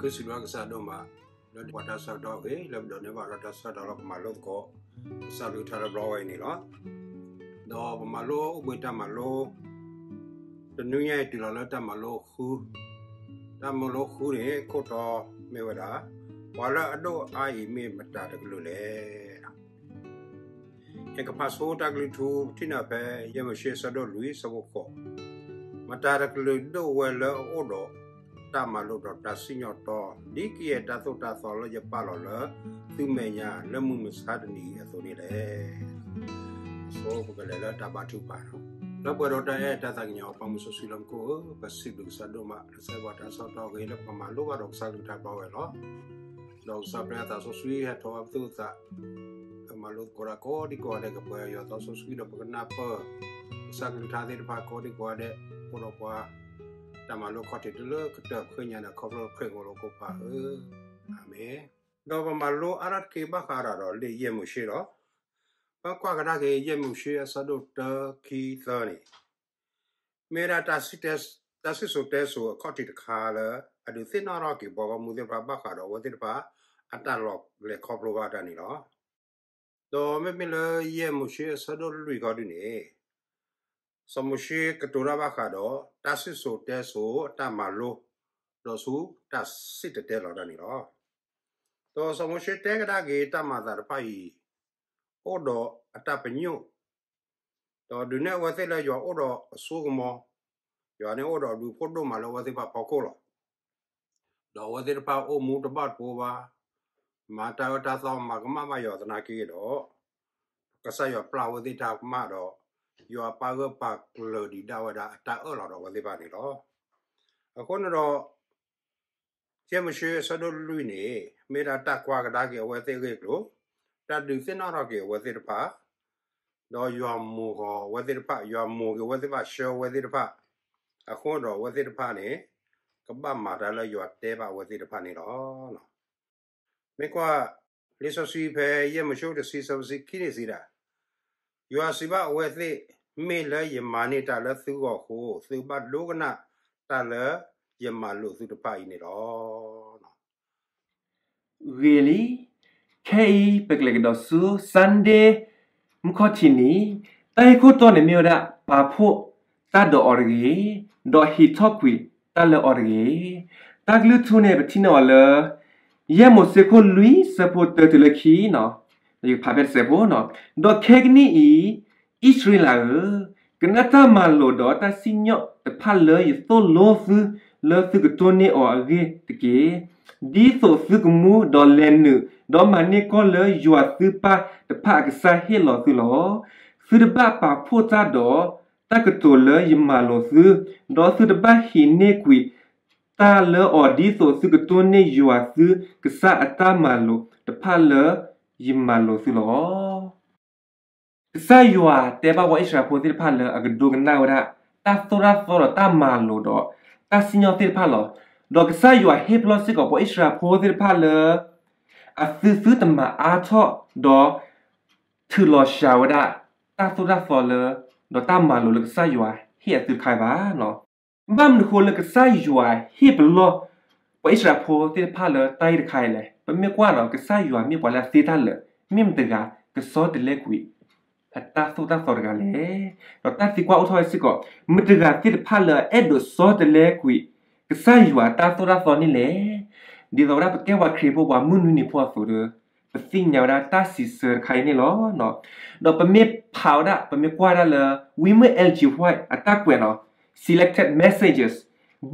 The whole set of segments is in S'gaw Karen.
ဃ့စံးဘျုးကစၢ်ဒိၣ်မး လၢပှၤတၢ်ဆၢကတီၢ်အဂ့ၤ လၢပဒိးန့ၢ်ဘၣ်ဒီးတၢ်ဆၢကတီၢ်လၢပမၤလိသကိး ကစၢ်ကလုၢ်ကထါလၢဘျီဝဲအံၤန့ၣ်လီၤ. ဒီးပမၤလိအိၣ်ဘှံးတၢ်မၤလိ တနွံညါအံၤတုၤလီၤလၢတၢ်မၤလိဃု, တၢ်မၤလိဃုန့ၣ် ခိၣ်တီမ့ၢ်ဝဲဒၣ် ပှၤလၢအဒိၣ်အါအံၤမ့ၢ်မတၤတကလုာ်လဲၣ်. ယကဖးဆိတၢ်ကလုၢ်ထူ ပထံၣ်န့ၢ်ဖဲ ယဲၢ်မိၤၡ့အဆၢဒိၣ်လွံၢ် အဆၢဖိဃိး, မတၤတကလုာ်ဒိၣ်ဝဲလၢအအိၣ်ဒီးတၢ်မၤလိဒီးတၢ်စံၣ်ညီၣ်တီ ဒ်ကယဲၢ်တၢ်သိၣ်တၢ်သီလၢယပာ်လီၤလၢသုမဲာ်ညါလၢမုၢ်မဆါတနံၤအံၤအသိးန့ၣ်လဲၣ်. အဆိပကလဲၤလၢတၢ်ဘါထုကဖၣ်လီၤ. လၢပှဲၤဒီးတၢ်အဲၣ်တၢ်သးကညီၤ ပၢ်မုၢ်စီဆှံလၢမူခိၣ်ဧၢ, ပစံးဘျုးကစၢ်ဒိၣ်မး လၢဆဲးပှၤတၢ်ဆၢကတီၢ်အဂ့ၤ လၢပမၤလိဘၣ်ဒီးကစၢ်ကလုၢ်ကထါဘျီဝဲလီၤ. ဒီးကစၢ်ပျဲအသးစီဆှံဟဲထီၣ်ဘၣ်ပသူၣ်ပသး ပမၤလိသကိးတၢ်ကိးဒံကိးဂၤဒဲး ကပှဲၤယွၤသးစီဆှံဒီးပကနၢ်ပၢၢ် ကစၢ်ကလုၢ်ကထါသ့ၣ်တဖၣ်ကိးဒံကိးဂၤဒဲး အိၣ်ဒီးပှၤ တၢ်မၤလိခီၣ်ထံးတုၤလၢကတၢၢ်ဖှ့ညါန့ၣ် ခီဖျိခရံာ်အဂီၢ်လၢခိၣ်ဖးဧၢ, အၤမ့ၣ်. ဒီးပမၤလိအါထီၣ်တက့ၢ်ဘၣ်ဃးဒီးလံာ်ယဲၢ်မိၤၡ့လီၤ. ပကွၢ်ကဒါက့ၤ ယဲၢ်မိၤၡ့အဆၢဒိၣ်တၢ ခံ သၢန့ၣ် မ့ၢ်ဝဲဒၣ် တၢ်စံၣ်စိၤတဲစိၤအခီၣ်ထံးတခါလၢ အဒုးသ့ၣ်နီၣ်ထီၣ်က့ၤပှၤဂီၢ်မုၢ်သ့ၣ်တဖၣ်ဘၣ်ဃးဒီးအဝဲသ့ၣ်တဖၣ် အတၢ်လီၤလဲၤခီဖျိဘၣ်တၢ်န့ၣ်လီၤ. ဒီးမ့မ့ၢ်လၢယဲၢ်မိၤၡ့အဆၢဒိၣ်လွံၢ်ခီဒုန့ၣ် စီၤမိၤၡ့ကတိၤတၢ်ဘၣ်ဃးဒီး တၢ်စံၣ်စိၤတဲစိၤအတၢ်မၤလိ ဒီးဆူတၢ်စံၣ်တဲၤတဲလီၤတၢ်န့ၣ်လီၤ. ဒီးစီၤမိၤၡ့တဲကဒါက့ၤတၢ်မၤအသးတဖၣ်အံၤ အိၣ်ဒီးအတၢ်ပညိၣ် ဒီးဒုးနဲၣ်အဝဲသ့ၣ်လၢယွၤအိၣ်ဒီးအစိကမီၤ, ယွၤန့ၣ်အိၣ်ဒီးအဘျုးအဖှိၣ်ဒိၣ်မးလၢအဝဲသ့ၣ်တဖၣ်အဖီခိၣ်လီၤ. ဒီးအဝဲသ့ၣ်တဖၣ်အိၣ်မူတဘၣ်တပိၤဘၣ်, မၤတၢ်အၢတၢ်သီ မၤကမၣ်ဘၣ်ယွၤသနာ်က့ဒီး ကစၢ်ယွၤပျၢ်အဝဲသ့ၣ်တၢ်ကမၣ်ဒီး ယွၤပာ်ဂၢၢ်ပာ်ကျၢၤဒံးဒၣ်ဝဲဒၣ်အတၢ်အၢၣ်လီၤဒီးအဝဲသ့ၣ်တဖၣ်န့ၣ်လီၤ. အဃိန့ၣ်ဒီး ယဲၢ်မိၤၡ့အဆၢဒိၣ်လွံၢ်န့ၣ် မ့ၢ်ဒၣ်တၢ်ကွၢ်ကဒါက့ၤအဝဲသ့ၣ်အဂ့ၢ်အကျိၤ, တၢ်ဒုးသ့ၣ်နီၣ်ထီၣ်က့ၤအဝဲသ့ၣ်တဖၣ်, ဒီးယွၤမိၤဃီၤအဝဲသ့ၣ်တဖၣ်, ယွၤမိၤက့ၤအဝဲသ့ၣ်တဖၣ်, ဆှၢအဝဲသ့ၣ်တဖၣ်, အဃိဒီးအဝဲသ့ၣ်တဖၣ်န့ၣ် ကဘၣ်မၤတၢ်လၢယွၤတဲဘၣ်အဝဲသ့ၣ်တဖၣ်န့ၣ်လီၤ. မ့ၢ်ကွၢ် လံာ်စီဆှံဖဲ ယဲၢ်မိၤၡ့တဆံ အဆၢဖိတဆံခံန့ၣ်စံးဒၣ်, ယွၤစံးဘၣ်အဝဲသ့ၣ်, မ့ၢ်လၢယမၤန့ၢ်တၢ်လၢသုဂီၢ်အဃိ, သုဘၣ်ဒိကနၣ်တၢ်လၢယမၤလိာ်သုတဖၣ်အံၤန့ၣ်လီၤ. ဂ့ၤလံ, ခဲအံၤပကလဲၤကဒီးဆူ Sunday မုၢ်ခီၣ်ထံးန့ၣ်, တၢ်ဂ့ၢ်ခိၣ်တီန့ၣ်မ့ၢ်ဝဲဒၣ် ပာ်ဖှိၣ်တၢ်ဒီးအီၤတဂ့ၤ, ဒီးဟံးထီၣ်ကွံာ်တၢ်လၢအီၤတဂ့ၤ. တၢ်ကလုၢ်ထူန့ၣ် ပထံၣ်န့ၢ်အီၤလၢ ယဲၢ်မိၤၡ့ခိၣ်လွံၢ် ဆၢဖိတၢတုၤလၢခံန့ၣ်, ယကဖးဖဲတစဲးဖိန့ၣ်, ဒီးခဲကနံၣ်အံၤ အံၣ်စရ့လးဧၢ, ကနၣ်တၢ်မၤလိာ်ဒီးတၢ်စံၣ်ညီၣ်တဖၣ်လၢယသိၣ်လိသုလၢသုကတိၢ်န့ၢ်အီၤအဂ့ၢ်တက့ၢ်. ဒ်သိးသုကမူဒီးလဲၤနုာ် ဒီးမၤန့ၢ်ကီၢ်လၢယွၤသုပၢ်တဖၣ်အကစၢ်ဟ့ၣ်လီၤသုလီၤ. သုတဘၣ်ပာ်ဖှိၣ်တၢ်ဒီးတၢ်ကတိၤလၢယမၤလိာ်သု, ဒီးသုတဘၣ်ဟံးန့ၢ်ကွံာ်တၢ်လၢအီၤ ဒ်သိးသုကတိၢ်န့ၢ်ယွၤသုကစၢ်အတၢ်မၤလိာ်တဖၣ်လၢယမၤလိာ်သုလီၤ. ကစၢ်ယွၤတဲဘၣ်ပှၤအံၣ်စရ့လးဖိသ့ၣ်တဖၣ်လၢအကဒိကနၣ်ဝဲဒၣ် တၢ်သိၣ်တၢ်သီဒီးတၢ်မၤလိာ်ဒီး တၢ်စံၣ်ညီၣ်သ့ၣ်တဖၣ်လီၤ. ဒီးကစၢ်ယွၤဟ့ၣ်ပလီၢ်စ့ၢ်ကီးပှၤအံၣ်စရ့လးဖိသ့ၣ်တဖၣ်လၢ အသုသုတမၤအါထီၣ်ဒီး ထုးလီၤစှၤဝဲဒၣ် တၢ်သိၣ်တၢ်သီလၢ ဒီးတၢ်မၤလိာ်လၢကစၢ်ယွၤဟ့ၣ်အသုတခါအံၤဘၣ်. ဘၣ်မနုၤအဃိလၢကစၢ်ယွၤဟ့ၣ်ပလီၢ် ပှၤအံၣ်စရ့လးဖိသ့ၣ်တဖၣ်လၢတၢ်ဂ့ၢ်တခါအံၤလဲၣ်. ပမ့ၢ်ကွၢ်ဒီး ကစၢ်ယွၤမ့ၢ်ပှၤလၢအသ့တၢ်လၢာ် မ့ၢ်မတဂၤကဆီတလဲကွံာ် အတၢ်သိၣ်တၢ်သီတဂၤလဲၣ်. ဒီးတၢ်သံကွၢ်အိၣ်ထီၣ်ဝဲစ့ၢ်ကီး မတဂၤသ့ၣ်တဖၣ်လၢအအဲၣ်ဒိးဆီတလဲကွံာ် ကစၢ်ယွၤအတၢ်သိၣ်တၢ်သီန့ၣ်လဲၣ်. ဒ်သိးဝဲဒၣ်ပကဲပှၤခရံာ်ဖိ ပှၤမုၢ်နွံနံၤဖိအသိးဒီး ပသ့ၣ်ညါဝဲဒၣ်တၢ်စံးဆၢတခါအံၤန့ၣ်လီၤ. ဒီးပမ့ၢ်ဖးဝဲဒၣ် ပမ့ၢ်ကွၢ်ဝဲဒၣ်လၢ William Ellison White အတၢ်ကွဲးန့ၣ် Selected Messages,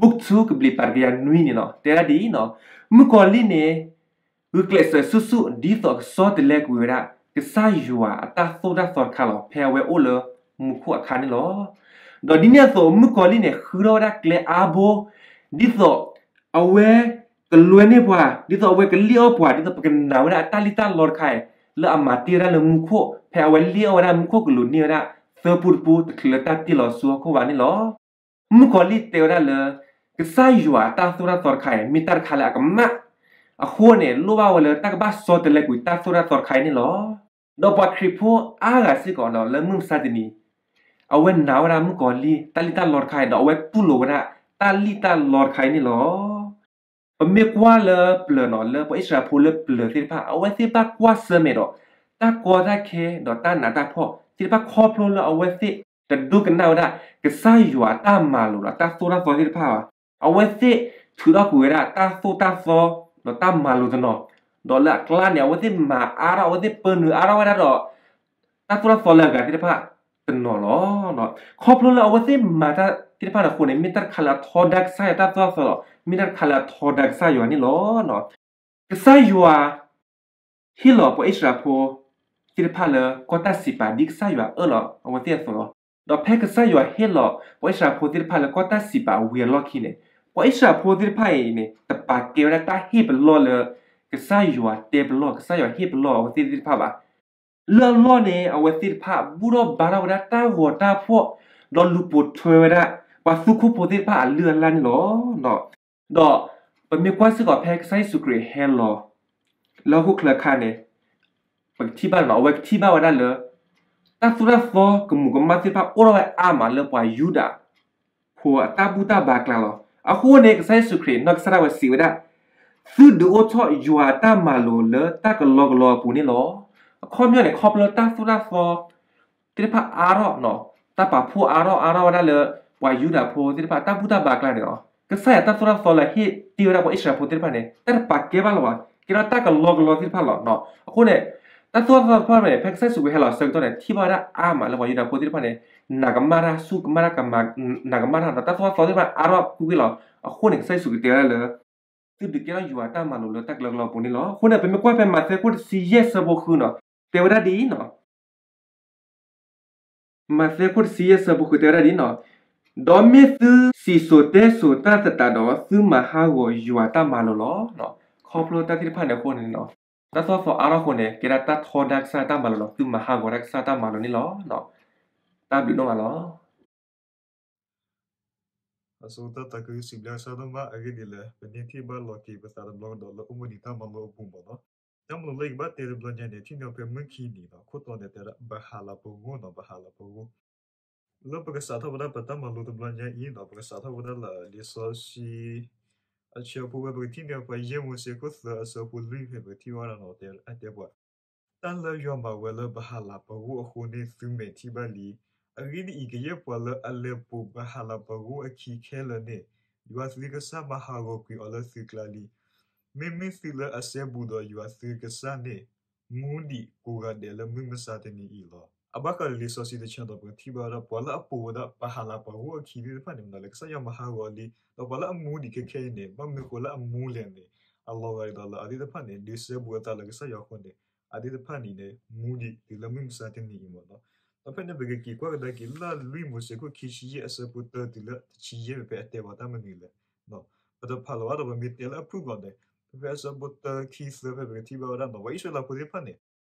Book two ကဘျံးပၤတကယၤနွံန့ၣ်လီၤ. တဲဒၣ်ဒ်အံၤန့ၣ်, မုၣ်ကီၤလံၢ်န့ၣ် ဂုာ်ကျဲးစၢးဆူၣ်ဆူၣ် ဒ်သိးကဆီတလဲကွံာ်ဝဲဒၣ် ကစၢ်ယွၤအတၢ်သိၣ်တၢ်သီတခါလီၤ ဖဲအဝဲအိၣ်လၢမူခိၣ်အခါန့ၣ်လီၤ. ဒီးဒ်န့ၣ်အသိး မုၣ်ကီၤလံၢ်န့ၣ် ဃုထီၣ်ဝဲဒၣ်ကျဲအါဘိ ဒ်သိးအဝဲကလွဲန့ၢ်ပှၤ, ဒ်သိးအဝဲကလံၣ်အီၣ်ပှၤ, ဒ်သိးပကနာ်ဝဲဒၣ်အတၢ်လံၣ်တၢ်လီတခါအံၤ လၢအမၤတ့ၢ်ဝဲဒၣ်လၢမူခိၣ် ဖဲအဝဲလံၣ်အီၣ်ဝဲဒၣ်မူခိၣ်ကလူးန့ၢ်ဝဲဒၣ် သၢပူတပူ တချုးလၢတၢ်တ့ၢ်လီၤဆူဟီၣ်ခိၣ်ဘၣ်န့ၣ်လီၤ. မုၣ်ကီၤလံၢ်တဲဝဲဒၣ်လၢ ကစၢ်ယွၤအတၢ်သိၣ်တၢ်သီတခါအံၤ မ့ၢ်တၢ်တခါလၢအကမၣ်အဃိန့ၣ် လိၣ်ဘၣ်ဝဲလၢတၢ်ကဘၣ်ဆီတလဲကွံာ်တၢ်သိၣ်တၢ်သီတခါအံၤန့ၣ်လီၤ. ဒီးပှၤခရံာ်ဖိအါဂၤစ့ၢ်ကီးဒီး လၢမုၢ်မဆါတနံၤ အဝဲနာ်ဝဲဒၣ်မုၣ်ကီၤလံၢ်တၢ်လံၣ်တၢ်လီတခါအံၤ ဒီးအဝဲတူၢ်လိာ်ဝဲဒၣ်တၢ်လံၣ်တၢ်လီတခါအံၤန့ၣ်လီၤ. ပမ့ၢ်ကွၢ်လၢပျၢၤနီၤ လၢပှၤအံၣ်စရ့လးဖိလၢပျၢၤသ့ၣ်တဖၣ် အဝဲသ့ၣ်ဘၣ်ကွၢ်ဆၢၣ်မဲာ်ဒီး တၢ်ကီတၢ်ခဲ ဒီးတၢ်နးတၢ်ဖှီၣ်သ့ၣ်တဖၣ် ခီဖျိလၢအဝဲသ့ၣ်တဒိကနၣ်ဝဲဒၣ် ကစၢ်ယွၤအတၢ်မၤလိာ်ဒီးတၢ်သိၣ်တၢ်သီသ့ၣ်တဖၣ်ဘၣ်. အဝဲသ့ၣ်ထုးထီၣ်ကွံာ်ဝဲဒၣ်တၢ်သိၣ်တၢ်သီ ဒီးတၢ်မၤလိာ်တနီၤ, ဒီးလၢအကျါန့ၣ် အဝဲသ့ၣ်မၤအါထီၣ် အဝဲသ့ၣ်ပၢနုာ်အါထီၣ်ဝဲဒၣ်ဒီး တၢ်သိၣ်တၢ်သီလၢအဂၤသ့ၣ်တဖၣ်တနီၤလီၤ. ခီဖျိလၢအဝဲသ့ၣ်မၤတၢ်သ့ၣ်တဖၣ်န့ၣ်အဃိန့ၣ် မ့ၢ်တၢ်တခါလၢအထီဒါကစၢ်ယွၤတၢ်သိၣ်တၢ်သီလီၤ. မ့ၢ်တၢ်တခါလၢအထီဒါကစၢ်ယွၤန့ၣ်လီၤ. ကစၢ်ယွၤဟ့ၣ်လီၤပှၤအံၣ်စရ့လးဖိသ့ၣ်တဖၣ်လၢကီၢ်တၢ်စံးပာ် ဒ်ကစၢ်ယွၤအၢၣ်လီၤအဝဲသ့ၣ်အသိးလီၤ. ဒီးဖဲကစၢ်ယွၤဟ့ၣ်လီၤပှၤအံၣ်စရ့လးဖိသ့ၣ်တဖၣ်လၢကီၢ်တၢ်စံးပာ်ဝံၤအလီၢ်ခံန့ၣ် ပှၤအံၣ်စရ့လးဖိသ့ၣ်တဖၣ်အံၤန့ၣ် တပာ်ကဲဝဲဒၣ်တၢ်ဟ့ၣ်ပလီၢ်လၢ ကစၢ်ယွၤတဲပလီၢ် ကစၢ်ယွၤဟ့ၣ်ပလီၢ်အဝဲသ့ၣ်သ့ၣ်တဖၣ်ဘၣ်. လၢအလီၢ်န့ၣ် အဝဲသ့ၣ်တဖၣ်ဘူၣ်ထီၣ်ဘါထီၣ်ဝဲဒၣ်တၢ်ဂီၤတၢ်ဖှီၣ် ဒီးလူၤပိာ်ထွဲဝဲဒၣ် ပှၤသူခိၣ်ဖိသ့ၣ်တဖၣ်အလုၢ်အလၢ်န့ၣ်လီၤ. ဒီးပမ့ၢ်ကွၢ်စ့ၢ်ကီးဖဲကစၢ်ယ့ၣ်ၡူးခရံာ်ဟဲလီၤ လၢဟီၣ်ခိၣ်ချၢအခါန့ၣ် ပကထံၣ်ဘၣ်လီၤ အဝဲကထံၣ်ဘၣ်ဝဲဒၣ်လၢ တၢ်သိၣ်တၢ်သီကမူးကမၣ်သ့ၣ်တဖၣ်အိၣ်ထီၣ်ဝဲအါမးလၢပှၤယူဒၤဖိအတၢ်ဘူၣ်တၢ်ဘါအကျါလီၤ. အဃိန့ၣ် ကစၢ်ယ့ၣ်ၡူးခရံာ်နီၢ်ကစၢ်ဒၣ်ဝဲစံးဝဲဒၣ် သုဒုးအိၣ်ထီၣ်ယွၤအတၢ်မၤလိာ်လၢတၢ်ကလီကလီအပူၤန့ၣ်လီၤ. အခီပညီန့ၣ် ခီဖျိလၢတၢ်သိၣ်တၢ်သီ သ့ၣ်တဖၣ်အါထီၣ် တၢ်ပာ်ဖှိၣ်အါထီၣ်အါထီၣ်ဝဲဒၣ်လၢ ပှၤယူဒၤဖိသ့ၣ်တဖၣ်အတၢ်ဘူၣ်တၢ်ဘါအကျါန့ၣ်လီၤ. ကစၢ်ယွၤတၢ်သိၣ်တၢ်သီလၢဟ့ၣ်တ့ၢ်ဝဲဒၣ်ပှၤအံၣ်စရ့လးဖိသ့ၣ်တဖၣ်န့ၣ် တၢ်တပာ်ကဲဘၣ်လၢၤဘၣ် ကဲထီၣ်တၢ်ကလီကလီသ့ၣ်တဖၣ်လီၤ. အဃိန့ၣ် တၢ်သိၣ်တၢ်သီတဖၣ်န့ၣ် ဖဲကစၢ်ယ့ၣ်ၡူးခရံာ်ဟဲလီၤအဆၢကတီၢ်န့ၣ် ထံၣ်ဘၣ်ဝဲဒၣ်အါမးလၢပှၤယူဒၤဖိသ့ၣ်တဖၣ်န့ၣ် နးကမၣ်တၢ်ဆူၣ်ကမၣ်တၢ် နးကမၣ်တၢ်ဒီးတၢ်သိၣ်တၢ်သီသ့ၣ်တဖၣ်အါထီၣ်ကွ့ၢ်ကွ့ၢ်လီၤ. အဃိန့ၣ် ကစၢ်ယ့ၣ်ၡူးခရံာ်တဲဝဲဒၣ်လၢ သုဒုးကဲထီၣ်ယွၤအတၢ်မၤလိာ်လၢတၢ်ကလီကလီအပူၤန့ၣ်လီၤ. အဃိန့ၣ် ပမ့ၢ်ကွၢ်ဖဲမးသဲခိၣ်တဆံယဲၢ်ဆၢဖိဃုန့ၣ် တဲဝဲဒၣ်ဒ်အံၤ မးသဲခိၣ်တဆံယဲၢ်ဆၢဖိဃုတဲဝဲဒၣ်ဒ်အံၤ, ဒီးမ့ၢ်သုစံၣ်စိၤတဲစိၤတၢ်သတးဒီး သုမၤဟးဂီၤယွၤအတၢ်မၤလိာ်လီၤ. ခီဖျိတၢ်သ့ၣ်တဖၣ်န့ၣ်အဃိန့ၣ် တၢ်သိၣ်တၢ်သီအါထီၣ်အဃိန့ၣ် ကဲဒၣ်တၢ်ထီဒါကစၢ်ယွၤအတၢ်မၤလိာ်လီၤ. သုမၤဟးဂီၤဒၣ်ကစၢ်ယွၤအတၢ်မၤလိာ်န့ၣ်လီၤ. တၢ်ဘျုးဒိၣ်မးလီၤ. အဆိကတၢၢ်တၢ်ကစံးဘျုးကစၢ်ဒိၣ်မး အဂ့ၢ်ဒ်လဲၣ် ပန့ၢ်ထံၣ်ဘၣ်လီၤက့ၤပသးတဘျီကဒီးလၢအိၣ်ဘှံးနံၤတၢ်မၤလိအပူၤမ့ၢ်နီၤ. တၢ်မၤလိလၢယကဘၣ်တဲတဘျီညါန့ၣ် ထံၣ်န့ၢ်ဖဲမုၢ်ခံနံၤဒီး ခိၣ်တီန့ၣ်တဲဒၣ် ဘၣ်ဟးလၤပဂိၢ်နီၤ ဘၣ်ဟးလၤပဂိၢ် လၢပကစးထီၣ်ဝဲဒၣ်ပတၢ်မၤလိတဘျီညါအံၤဒီး ပကစးထီၣ်ဝဲဒၣ်လၢလံာ်စီဆှံ အဆၢဖိဝဲ ပကထံၣ်န့ၢ်ဖဲယဲၢ်မိၤၡ့ခိၣ်သၢအဆၢဖိလွံၢ်ဖဲ ပကထံၣ်ဘၣ်ဝဲဒၣ်နီၤ တဲအတဲပှၤ တၢ်လၢယွၤမၤဝဲလၢဘၣ်ဟးလၤပဂိၢ်အဃိန့ၣ် သုမဲာ်ထံၣ်ဘၣ်လံ. အဂ့ၢ်ဒ်အံၤ, ကယဲၢ်ပှၤလၢအလဲၤပိာ်ဘၣ်ဟးလၤပဂိၢ်အခံခဲလၢာ်န့ၣ် ယွၤသုကစၢ်မၤဟးဂီၤကွံာ်အီၤလၢသုကျါလံ. မ့မ့ၢ်သုလၢအစဲဘူးဒီးယွၤသုကစၢ်န့ၣ် မူဒံးကိးဂၤဒဲးလၢမုၢ်မဆါတနံၤအံၤလီၤ. အဘၣ်ဃးလၢလံာ်စီဆှံတဆၢဒီး ပကထံၣ်ဘၣ်ဝဲဒၣ် ပှၤလၢအပိာ်ဝဲဒၣ်ဘၣ်ဟးလၤပဂိၢ်အခံသ့ၣ်တဖၣ်န့ၣ် မ့ၢ်လၢကစၢ်ယွၤမၤဟးဂီၤလံ, ဒီးပှၤလၢအမူဒံးခဲခဲအံၤန့ၣ် ဘၣ်မနုၤဃိလၢအမူလဲၣ်န့ၣ် အလီၤဂာ်ဒ်သိးလၢအဝဲသ့ၣ်တဖၣ်န့ၣ် ဒုးစဲဘူးအသးလၢကစၢ်ယွၤအဃိန့ၣ် အဝဲသ့ၣ်တဖၣ်န့ၣ်န့ၣ် မူဒံးတုၤလၢမုၢ်မဆါတနံၤအံၤမ့ၢ်နီၤ. ဒီးဖဲန့ၣ် ပကက့ၤကွၢ်ကဒါက့ၤလၢလွံၢ်မိၤၡ့ခိၣ်ခံဆံယဲၢ်အဆၢဖိတၢတုၤလၢတဆံယဲၢ်ဖဲ အတဲပှၤတၢ်မနုၤလဲၣ် ပတဖးလီၤဘၣ်ဒီး ပမ့ၢ်တဲလၢအဖုၣ်ကိာ်န့ၣ် ဖဲဖဲအဆၢဖိတၢခံသၢဖဲ ပကထံၣ်ဘၣ်ဝဲဒၣ်နီၤ ပှၤအံၣ်စရ့လးဖိသ့ၣ်တဖၣ်န့ၣ်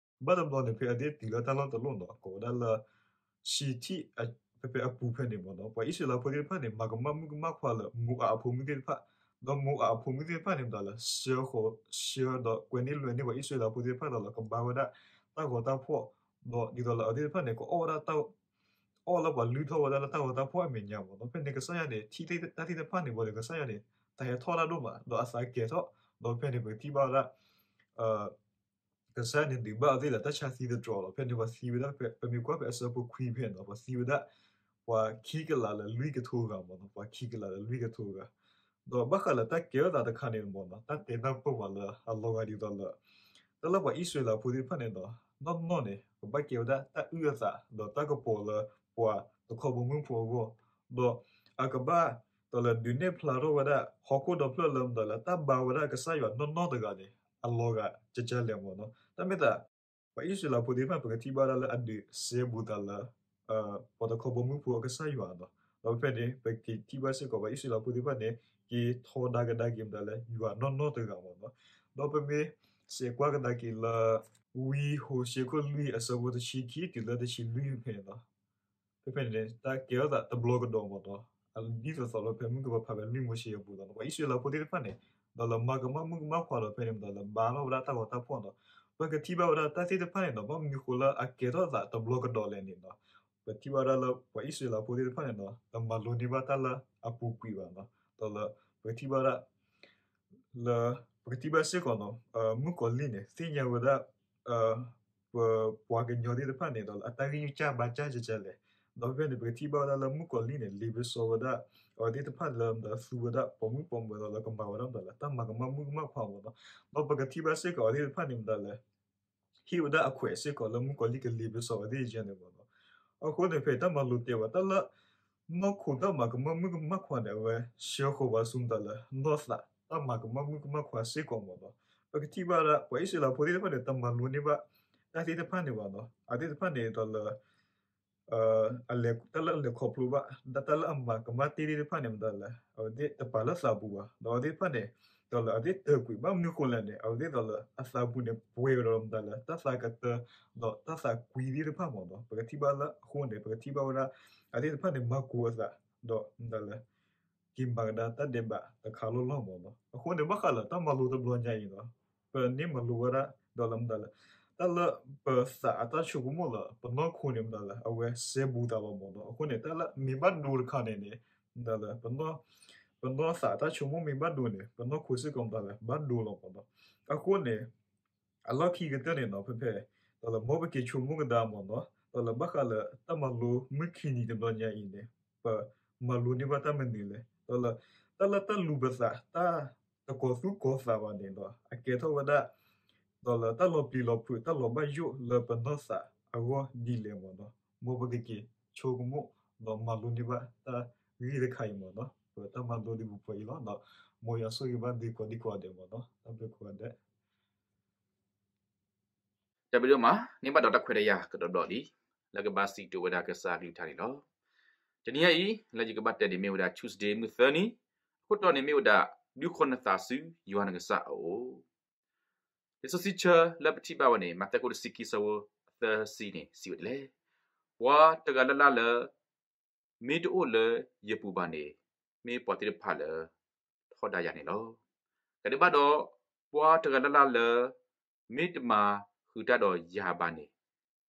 ဘၣ်တဘျီန့ၣ် ဖဲအဝဲသ့ၣ်တုၤလၢတၢ်လီၢ်တလီၢ်နီၤ ကိးဝဲဒၣ်လၢ ဆံးထံၣ် ဖဲဖဲအပူၤဖဲန့ၣ်မ့ၢ်နီၤ ပှၤအံၣ်စရ့လးဖိသ့ၣ်တဖၣ်န့ၣ် မၤကမၣ်မုၣ်ကမၣ်ခွါလၢ မိၤအးအဖိမုၣ်သ့ၣ်တဖၣ်, ဒီးမိၤအးအဖိမုၣ်သ့ၣ်တဖၣ်န့ၣ် မ့ၢ်လၢဆှၢဃီၤဆှၢဒီးကွဲးန့ၢ်လွဲန့ၢ်ပှၤအံၣ်စရ့လးဖိသ့ၣ်တဖၣ်ဒီးလၢကဘါဝဲဒၣ်တၢ်ဂီၤတၢ်ဖှီၣ်, ဒီးဒ်သိးလၢအဝဲသ့ၣ်တဖၣ်န့ၣ် ကအီၣ်ဝဲဒၣ်တၢ် အီၣ်လၢပှၤလုၢ်ထီၣ်ဝဲဒၣ်လၢတၢ်ဂီၤတၢ်ဖှီၣ်အမဲာ်ညါမ့ၢ်နီၤ. ဖဲန့ၣ် ကစၢ်ယွၤန့ၣ် ထံၣ်တၢ်သ့ၣ်တဖၣ်န့ၣ် ဘၣ်ဒီးကစၢ်ယွၤန့ၣ် တၢ်ဟဲထီၣ်တၢ်ဒိၣ်မး ဒီးအသးကဲၤထီၣ်, ဒီးဖဲန့ၣ် ပကထံၣ်ဘၣ်ဝဲဒၣ် ကစၢ်ယွၤန့ၣ် ဒုးဘၣ်အဝဲသ့ၣ်လၢတၢ်ဆါသံသတြီၤလီၤ. ဖဲန့ၣ် ပှၤသံဝဲဒၣ်ဖဲ ပမ့ၢ်ကွၢ်ဖဲအဆၢဖိခွံဖဲနီၤ ပှၤသံဝဲဒၣ် ပှၤခံကလးလၢလွံၢ်ကထိဂၤမ့ၢ်နီၤ, ပှၤခံကလးလၢလွံၢ်ကထိဂၤ ဒီးဘၣ်ဃးလၢတၢ်ကဲထီၣ်သးတခါန့ၣ်မ့ၢ်နီၤ တၢ်တဲတၢ်ပၢၢ်ပှၤလၢအလီၤဂာ်ဒ်သိးလၢ တၢ်လၢပှၤအံၣ်စရ့လးဖိသ့ၣ်တဖၣ်န့ၣ်ဒီး နီၢ်နီၢ်န့ၣ် ကဘၣ်ကဲဝဲဒၣ်တၢ်အုၣ်အသး ဒီးတၢ်ကပီၤလၢပှၤတခီဘီမုၢ်ဖိအဂီၢ်, ဒီးအကဘၣ် ဒီးလၢဒုးနဲၣ်ဖျါထီၣ်ဝဲဒၣ် ဟီၣ်ခိၣ်ဒီဖျၢၣ်လၢမတၤလၢတၢ်ဘါဝဲဒၣ်ကစၢ်ယွၤနီၢ်နီၢ်တဂၤန့ၣ် အလီၤဂာ်ကကၢလဲၣ်မ့ၢ်နီၤ. တၢ်မ့ၢ်သး ပှၤအံၣ်စရ့လးဖိသ့ၣ်တဖၣ် ပကထံၣ်ဘၣ်ဝဲဒၣ်လၢအဒုးစဲဘူးသးလၢ ပှၤတခီဘီမုၢ်ဖိအကစၢ်ယွၤနီၤ. ဒီးဖဲန့ၣ် ပကထံၣ်ဘၣ်စ့ၢ်ကီး ပှၤအံၣ်စရ့လးဖိသ့ၣ်တဖၣ်န့ၣ် က့ၤထီဒါကဒါက့ၤမတၤလၢ ယွၤနီၢ်နီၢ်တဂၤမ့ၢ်နီၤ. ဒီးပမ့ၢ်စဲးကွၢ်ကဒါက့ၤလၢ ဝံဟိၤၡ့ခိၣ်လွံၢ်အဆၢဖိတဆံခံတုၤလၢတဆံလွံၢ်ဖဲန့ၣ်နီၤ ဖဲဖဲန့ၣ် တၢ်ကဲထီၣ်သးတဘျီကဒီးမ့ၢ်နီၤ ဒ်သိးသိးလၢဖဲမုၢ်ကပၤဖးဖဲလွံၢ်မိၤၡ့အပူၤဒီး ပှၤအံၣ်စရ့လးဖိသ့ၣ်တဖၣ်န့ၣ် ဒီးလၢမၤကမၣ်မုၣ်ကမၣ်ခွါဒီးဖဲန့ၣ်မတၤလၢဘါထီၣ်ဝဲဒၣ်တၢ်ဂီၤတၢ်ဖှီၣ်နီၤ. ပကထံၣ်ဘၣ်ဝဲဒၣ်တၢ်သ့ၣ်တဖၣ်န့ၣ်ဒီး ဘၣ်မနုၤဃိလၢအကဲထီၣ်သးတဘျီကဒီးလဲၣ်န့ၣ်နီၤ. ပထံၣ်ဘၣ်ဝဲဒၣ်လၢပှၤအံၣ်စရ့လးဖိသ့ၣ်တဖၣ်န့ၣ်ဒီး တမၤလိန့ၢ်ဘၣ်တၢ်လၢအပူၤကွံာ်ဘၣ်နီၤ. ဒီးလၢ ပကထံၣ်ဘၣ်ဝဲဒၣ် လၢ ပကထံၣ်ဘၣ်စ့ၢ်ကီးနီၤ မုၣ်ကီၤလံၢ်န့ၣ် သ့ၣ်ညါဝဲဒၣ် ပပှၤကညီသ့ၣ်တဖၣ်န့ၣ် ဒီးလၢအတၢ်ဂံၢ်စၢ်ဘါစၢ်ကဲကဲလဲၣ်. ဒီးဖဲန့ၣ် ပကထံၣ်ဘၣ်ဝဲဒၣ်လၢမုၣ်ကီၤလံၢ်န့ၣ် လ့ပစီဝဲဒၣ် အဝဲသ့ၣ်တဖၣ်လၢမတၤသူဝဲဒၣ် ပိာ်မုၣ်ပိာ်မၢၤဒီးလၢကမၤဝဲဒၣ်မတၤလၢ တၢ်မၤကမၣ်မုၣ်ကမၣ်ခွါမ့ၢ်နီၤ. ဒီးပကထံၣ်ဘၣ်စ့ၢ်ကီးအဝဲသ့ၣ်တဖၣ်န့ၣ်မတၤလဲၣ် ဟ့ၣ်ဝဲဒၣ်အခွဲးစ့ၢ်ကီးလၢမုၣ်ကီၤလံၢ်ကလ့ပစီဝဲသ့ၣ်ကဲန့ၣ်မ့ၢ်နီၤ. အဃိန့ၣ် ဖဲတၢ်မၤလိတဲဝဲ တၢ်လၢ နီၢ်ခိတၢ်မၤကမၣ်မုၣ်ကမၣ်ခွါန့ၣ် အဝဲဆှၢဃီၤဝဲဆူမတၤလဲၣ် နီၢ်သး တၢ်မၤကမၣ်မုၣ်ကမၣ်ခွါစ့ၢ်ကီးမ့ၢ်နီၤ. ပကထံၣ်ဘၣ်ဒၣ် ပှၤအံၣ်စရ့လးဖိသ့ၣ်တဖၣ်န့ၣ် တမၤလိန့ၢ်ဘၣ် တၢ်သ့ၣ်တဖၣ်န့ၣ်ဘၣ်နီၤ. အဝဲသ့ၣ်တဖၣ်န့ၣ်ဒီးလၢ အလဲၤတၢ်လၢအလဲၤခီဖျိဘၣ် ဒ်တၢ်လၢအမၤကမၣ်တ့ၢ်သ့ၣ်တဖၣ်န့ၣ်မတၤလဲၣ် အဝဲသ့ၣ်တပာ်လၢသးပူၤဘၣ်. ဒီးအဝဲသ့ၣ်တဖၣ်န့ၣ် ဒီးလၢအဝဲသ့ၣ်တၢၤကွံာ်ဘၣ်မနုၤဃိလဲၣ်န့ၣ် အဝဲသ့ၣ်ဒီးလၢအသးပူၤန့ၣ် ပှဲၤဝဲဒီးမတၤလဲၣ် တၢ်သးကတၢၢ် ဒီးတၢ်သးကွံသ့ၣ်တဖၣ်မ့ၢ်နီၤ. ပကထံၣ်ဘၣ်လၢအဃိန့ၣ် ပကထံၣ်ဘၣ်ဝဲဒၣ် အဝဲသ့ၣ်တဖၣ်န့ၣ် မၤကိၤအသး ဒီးမတၤလဲၣ် က့ၤမၤကဒါတၢ်ဒဲးဘးတခါလီၢ်လီၢ်မ့ၢ်နီၤ. အဃိန့ၣ် ဘၣ်ဃးလၢတၢ်မၤလိတဘျီညါအံၤနီၤ ပန့ၢ်မၤလိဝဲဒၣ် ဒီးလၢမတၤလဲၣ် တၢ်လၢပသးအတၢ်ဆိကမိၣ်လၢပနီၢ်ခိန့ၣ်မတၤလဲၣ် အဝဲစဲဘူးသးလီၤမ့ၢ်နီၤ. အဃိန့ၣ် တၢ်လၢမ့ၢ်ဘၣ်ဒိတခါန့ၣ်န့ၣ် မတၤလဲၣ် ပနီၢ်သးအတၢ်ဆိကမိၣ်မ့ၢ်ဘၣ်ဒိန့ၣ် ပနီၢ်ခိစ့ၢ်ကီးမတၤလဲၣ် ဘၣ်ဒိလီၤမ့ၢ်နီၤ. အဃိန့ၣ် အလီၢ်ခံကတၢၢ်န့ၣ်နီၤ ဖဲဖဲ ဒီးလၢမ်ပက့ၤဆိကမိၣ်ကဒါမ့ၢ်နီၤ ဒီးလၢဘၣ်ဃးလၢတၢ်မၤလိမုၢ်ခံနံၤတဘျီညါအံၤန့ၣ် ပမၤလိန့ၢ်ဘၣ်တၢ်မနုၤလဲၣ် ဒီးလၢ တၢ်လၢတၢ်လူၤပသး တၢ်တကီၤသူၣ်ကီၤသးဘၣ်န့ၣ်ဒီး အကဲထီၣ်ဝဲဒၣ် ဒီးလၢတၢ်လီၤပျံၤလီၤဖုး တၢ်လီၤဘၣ်ယိၣ်လၢပနီၢ်သးအဂီၢ်ဒ်လဲၣ်မ့ၢ်နီၤ. မ်ပကက့ၤဆိကမိၣ် ဒီးမၤလိန့ၢ်ဘၣ်တၢ်ဂ့ၢ်တခါအံၤမ့ၢ်နီၤ ပတၢ်မၤလိဒ်ပူၤပှဲၤအံၤလီၤ. ဒီးမ်ယွၤဆိၣ်ဂ့ၤဘၣ်ဒုးကိးဒံကိးဂၤဒဲးမ့ၢ်နီၤ တၢ်ဘျုးကိးဂၤဒဲး တၢ်ဘျုးဒိၣ်မး န့ၢ်ဘၣ်ဒီးတၢ်ခွဲးတၢ်ယာ်ကဒီးဘျီလံ လၢကဘၣ်စံးကတိၤဝဲဒၣ်ကစၢ်အကလုၢ်ကထါန့ၣ်လီၤ. တနံၤအံၤ လၢယကဘၣ်တဲန့ၣ်မ့ၢ်ဝဲဒၣ် Tuesday မုၢ်သၢနံၤ အခိၣ်တီန့ၣ်မ့ၢ်ဝဲဒၣ် ဒုးခိၣ်နသးဆူယွၤနကစၢ်အအိၣ် လံာ်စီဆှံဆၢလၢပထံၣ်ဘၣ်ဝဲန့ၣ် မးသဲခိၣ်တဆံခံဆၢဖိသၢဆံန့ၣ် စံးဝဲဒ်လဲၣ်, ပှၤတဂၤလၢ်လၢ်လၢ မ့ၢ်တအိၣ်လၢယပူၤဘၣ်န့ၣ် မ့ၢ်ပှၤသ့ၣ်တဖၣ်လၢ ထီဒါယၤန့ၣ်လီၤ. ကဒဲးဘၣ်ဒီး ပှၤတဂၤလၢ်လၢ်လၢ မ့ၢ်တမၤဃုာ်တၢ်ဒီးယၤဘၣ်န့ၣ်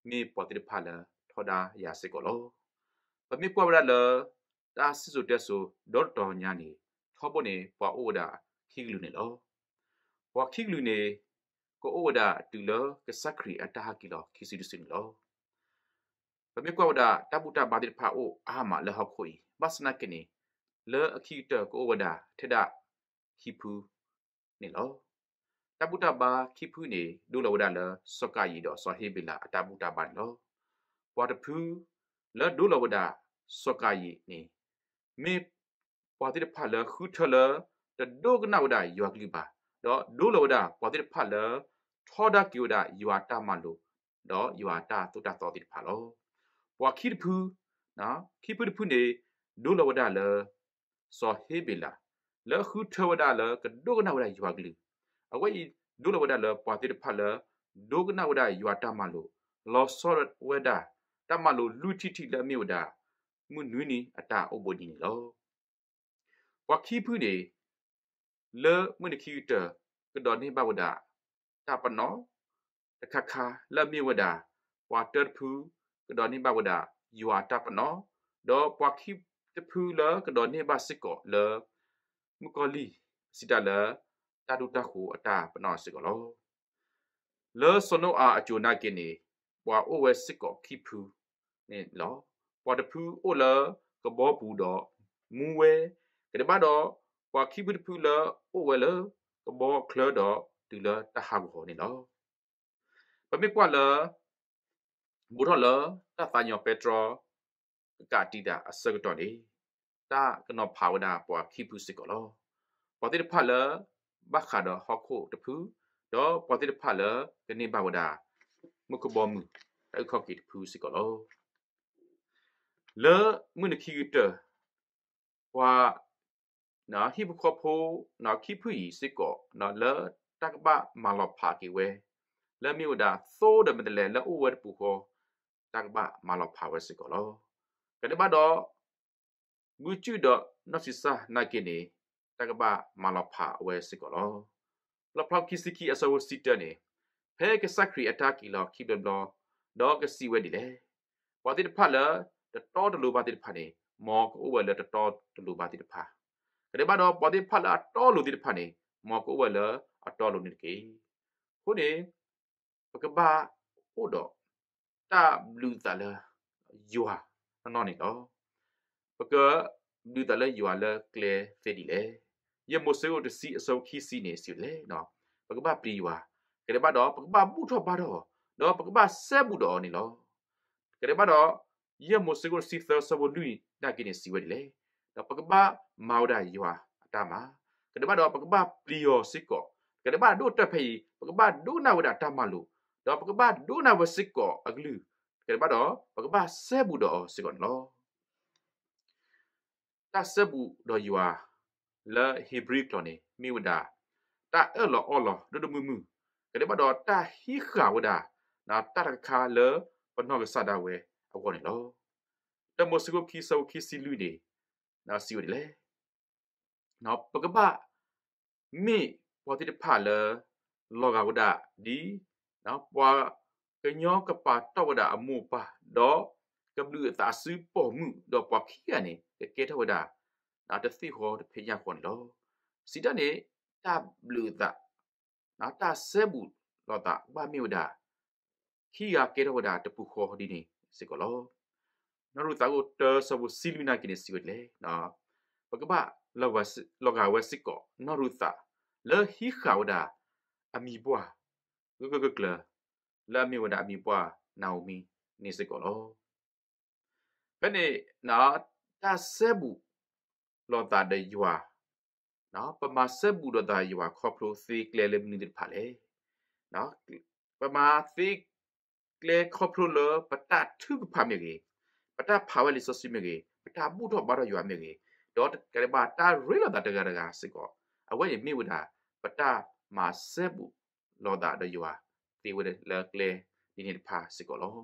မ့ၢ်ပှၤသ့ၣ်တဖၣ်လၢထီဒါယၤစ့ၢ်ကီးလီၤ. ပမ့ၢ်ကွၢ်ဝဲဒၣ်လၢ တၢ်စံၣ်စိၤတဲစိၤဒီတတီၤညါန့ၣ် ထီဘိန့ၣ် ပှၤအိၣ်ဝဲဒၣ်ခံကလုာ်န့ၣ်လီၤ. ပှၤခံကလုာ်န့ၣ် ကအိၣ်ဝဲဒၣ်တုၤလၢကစၢ်ခရံာ်အတၢ်ဟဲက့ၤလီၤခံစုတစုန့ၣ်လီၤ. ပမ့ၢ်ကွၢ်ဝဲဒၣ် တၢ်ဘူၣ်တၢ်ဘါသ့ၣ်တဖၣ်အိၣ်အါမးလၢဟီၣ်ခိၣ်အံၤ ဘၣ်ဆၣ်သနာ်က့န့ၣ် လၢအခံကတၢၢ်ကအိၣ်ဝဲဒၣ်ထဲဒၣ်ခံဖုန့ၣ်လီၤ. တၢ်ဘူၣ်တၢ်ဘါခံဖုန့ၣ် ဒိလီၤဝဲဒၣ်လၢစီၤဟ့ဘ့းလးအတၢ်ဘူၣ်တၢ်ဘါန့ၣ်လီၤ. ပှၤတဖု လၢဒိလီၤဝဲဒၣ်စီၤကၤယံၣ်န့ၣ် မ့ၢ်ပှၤသ့ၣ်တဖၣ်လၢဃုထၢလၢ တဒိကနၣ်ဝဲဒၣ်ယွၤကလုၢ်ဘၣ်, ဒီးဒိလီၤဝဲဒၣ်ပှၤသ့ၣ်တဖၣ်လၢ ထီဒါက့ၤဝဲဒၣ်ယွၤအတၢ်မၤလိာ် ဒီးယွၤအတၢ်သိၣ်တၢ်သီသ့ၣ်တဖၣ်လီၤ. ပှၤခံတဖု ခံဖုတဖုန့ၣ် ဒိလီၤဝဲဒၣ်လၢ စီၤဟ့ဘ့းလး လၢဃုထၢဝဲဒၣ်လၢကဒိကနၣ်ဝဲဒၣ်ယွၤကလုၢ်, အဝဲအံၤဒိလီၤဝဲဒၣ်လၢပှၤသ့ၣ်တဖၣ်လၢ ဒိကနၣ်ဝဲဒၣ်ယွၤတၢ်မၤလိာ်, လီၤဆီဝဲဒၣ် တၢ်မၤလိာ်လွံၢ်ထံၣ်တထံၣ်လၢအမ့ၢ်ဝဲဒၣ် မုၢ်နွံနံၤအတၢ်အိၣ်ဘှံးနံၤန့ၣ်လီၤ. ပှၤခံဖုန့ၣ် လၢမုၢ်နံၤခံကတၢၢ် ကဒိးန့ၢ်ဘၣ်ဝဲဒၣ် တၢ်ပနီၣ် တခါခါလၢအမ့ၢ်ဝဲဒၣ် ပှၤတၢတဖု ကဒိးန့ၢ်ဘၣ်ဝဲဒၣ် ယွၤအတၢ်ပနီၣ်, ဒီးပှၤခံတဖုလၢကဒိးန့ၢ်ဘၣ်စ့ၢ်ကီးလၢ မုၣ်ကီၤလံၢ် စံးတၢ်လၢ တၢ်ဒိၣ်တၢ်ဃိၤအတၢ်ပနီၣ်စ့ၢ်ကီးလီၤ. လၢစီၤနိအၤအစိၤနာ်က့န့ၣ် ပှၤအိၣ်ဝဲစ့ၢ်ကီးခံဖုန့ၣ်လီၤ. ပှၤတဖုအိၣ်လၢကဘီပူၤဒီးမူဝဲ, ကဒဲးဘၣ်ဒီး ပှၤခံဖုတဖုလၢအိၣ်ဝဲလၢကဘီအချၢဒီးတုၤလၢတၢ်ဟးဂီၤန့ၣ်လီၤ. ပမ့ၢ်ကွၢ်လၢ ဘူးထီၣ်လၢတၢ်သးကညီၤပဲတြီ ကကးတံာ်တၢ်အဆၢကတီၢ်န့ၣ် တၢ်ကနီၤဖးဝဲဒၣ်ပှၤခံဖုစ့ၢ်ကီးလီၤ. ပှၤသ့ၣ်တဖၣ်လၢ ဘၣ်ဃးဒီးဟီၣ်ခိၣ်တဖု, ဒီးပှၤသ့ၣ်တဖၣ်လၢကန့ၢ်ဘၣ်ဝဲဒၣ် မူခိၣ်ဘီမုၢ် တၢ်အုၣ်ခီၣ်က့ၤတဖုစ့ၢ်ကီးလီၤ. လၢမုၢ်နံၤခံကတၢၢ် ပှၤ ဟံၣ်ဖိဃီဖိ ခံဖုအံၤစ့ၢ်ကီး လၢတၢ်ကဘၣ်မၤလီၤဖးက့ၤဝဲ လၢမ့ၢ်ဝဲဒၣ်သိဒီးမဲာ်တဲးလဲးလၢအိၣ်ဝဲတပူၤဃီ တၢ်ကဘၣ်မၤလီၤဖးဝဲစ့ၢ်ကီးလီၤ. ကဒဲးဘၣ်ဒီး ဘုကၠုၣ်ဒီးနီၢ်ဆံးစၢ်နာ်က့န့ၣ် တၢ်ကဘၣ်မၤလီၤဖးအဝဲစ့ၢ်ကီးလီၤ. လီၣ်ဖျါခံဆံခံအဆၢဖိတဆံတၢန့ၣ် ဖဲကစၢ်ခရံာ်အတၢ်ဟဲက့ၤလီၤခံဘျီဘျီ ဒီးကစံးဝဲဒ်လဲၣ်, ပှၤသ့ၣ်တဖၣ်လၢတတီတလိၤဘၣ်သ့ၣ်တဖၣ်န့ၣ် မ်ကအိၣ်ဝဲလၢတတီတလိၤဘၣ်သ့ၣ်တဖၣ်, ကဒဲးဘၣ်ဒီးပှၤသ့ၣ်တဖၣ်လၢအတီအလိၤသ့ၣ်တဖၣ်န့ၣ် မ်ကအိၣ်ဝဲလၢအတီအလိၤန့ၣ်တက့ၢ်. အဃိန့ၣ် ပကဘၣ်အိၣ်ဒီးတၢ်ဘျုးသးလၢယွၤနီၢ်နီၢ်န့ၣ်လီၤ. ပကဘျုးသးလၢယွၤလၢကျဲသ့ဒ်လဲၣ်. ယဲၢ်မိၤၡ့အခိၣ်တဆံအဆၢဖိခံဆံန့ၣ် စံးဝဲဒ်လဲၣ်, ပကဘၣ်ပျံၤယွၤ, ကဒဲးဘၣ်ဒီး ပကဘၣ်ဘူၣ်ထီၣ်ဘါထီၣ်အီၤ, ဒီးပကဘၣ်စဲဘူးဒီးအီၤန့ၣ်လီၤ. ကဒဲးဘၣ်ဒီး ယဲၢ်မိၤၡ့အခိၣ်တဆံသၢအဆၢဖိလွံၢ်နာ်က့န့ၣ် စံးဝဲဒ်လဲၣ်, ဒီးပကဘၣ်မၤဝဲဒၣ်ယွၤအတၢ်မၤ, ကဒဲးဘၣ်ဒီး ပကဘၣ်ပျံၤအီၤစ့ၢ်ကီး, ကဒဲးဘၣ်ဒိၣ်တၢ်ဖဲအံၤ ပကဘၣ်ဒိကနၣ်ဝဲဒၣ်တၢ်မၤလိာ်, ဒီးပကဘၣ်ဒိကနၣ်ဝဲစ့ၢ်ကီးအကလုၢ်, ကဒဲးဘၣ်ဒီး ပကဘၣ်စဲဘူးဒီးအီၤစ့ၢ်ကီးန့ၣ်လီၤ. တၢ်စဲဘူးဒီးယွၤ လၢဧ့ၤဘြံၤကျိာ်န့ၣ် မ့ၢ်ဝဲဒၣ် တၢ်အၢၣ်လီၤအီလီၤဒိၣ်ဒိၣ်မုၢ်မုၢ်, ကဒဲးဘၣ်ဒီးတၢ်ဟံးဃာ်ဝဲဒၣ် တၢ်တခါခါလၢပနီၢ်ကစၢ်ဒၣ်ဝဲအဂီၢ်န့ၣ်လီၤ. တၢမိၤၡ့အခိၣ်ခံဆၢဖိခံဆံလွံၢ်န့ၣ် စံးဝဲဒ်လဲၣ်, ပကဘၣ် မ့ၢ်ပှၤသ့ၣ်တဖၣ်လၢ လီၤဂာ်ဝဲဒၣ်ဒ် ပှၤကညီကပာ်တီၢ်ဝဲဒၣ်အမိၢ်အပၢ်, ဒီးကဘျုးအသးဆူပိာ်မုၣ်, ဒီးပှၤခံဂၤန့ၣ် ကကဲထီၣ်ဝဲဒၣ် တသ့ၣ်ဃီတဖဲညၣ်ဃီန့ၣ်လီၤ. စံးတၢ်န့ၣ် တၢ်ဘျုးအသး တၢ်စဲဘူးလိာ်သး ကဘၣ်မ့ၢ်ဝဲဒၣ် ခံဂၤကဲထီၣ်ဝဲဒၣ်တပူၤဃီဒ်န့ၣ်စ့ၢ်ကီးလီၤ. နီၢ်ရူၤသးအခိၣ်တၢ ဆၢဖိဆံလွံၢ်နာ်က့န့ၣ် စံးဝဲဒ်လဲၣ်, ပကဘၣ်လီၤဂာ်ဝဲစ့ၢ်ကီး နီၢ်ရူၤသး လၢဟံးဃာ်ဝဲဒၣ် အမံၤပှၢ် ဂၢၢ်ဂၢၢ်ကျၢၤကျၢၤ လၢအမ့ၢ်ဝဲဒၣ်အမံၤပှၢ် နၤဧိၤမံၤ န့ၣ်စ့ၢ်ကီးလီၤ. ဖဲန့ၣ် တၢ်စဲဘူးလိာ်သးဒီးယွၤ, ပမၤစဲဘူးလိာ်သးယွၤခီဖျိသ့ကျဲလၢမနုၤသ့ၣ်တဖၣ်လဲၣ်. ပမၤသ့ကျဲခီဖျိလၢပတၢ်ထုကဖၣ်မ့ၢ်ဂ့ၤ, ပတၢ်ဖးဝဲလံာ်စီဆှံမ့ၢ်ဂ့ၤ, ပတၢ်ဘူၣ်ထီၣ်ဘါထီၣ်ယွၤမ့ၢ်ဂ့ၤ, ဒီးကဒဲးဘၣ်တၢ်ရ့လိာ်သးတဂၤတဂၤစ့ၢ်ကီး, အဝဲန့ၣ်မ့ၢ်ဝဲဒၣ် ပတၢ်မၤစဲဘူးလိာ်သးဒီးယွၤ သ့ဝဲလၢကျဲဒ်န့ၣ်တဖၣ်စ့ၢ်ကီးလီၤ.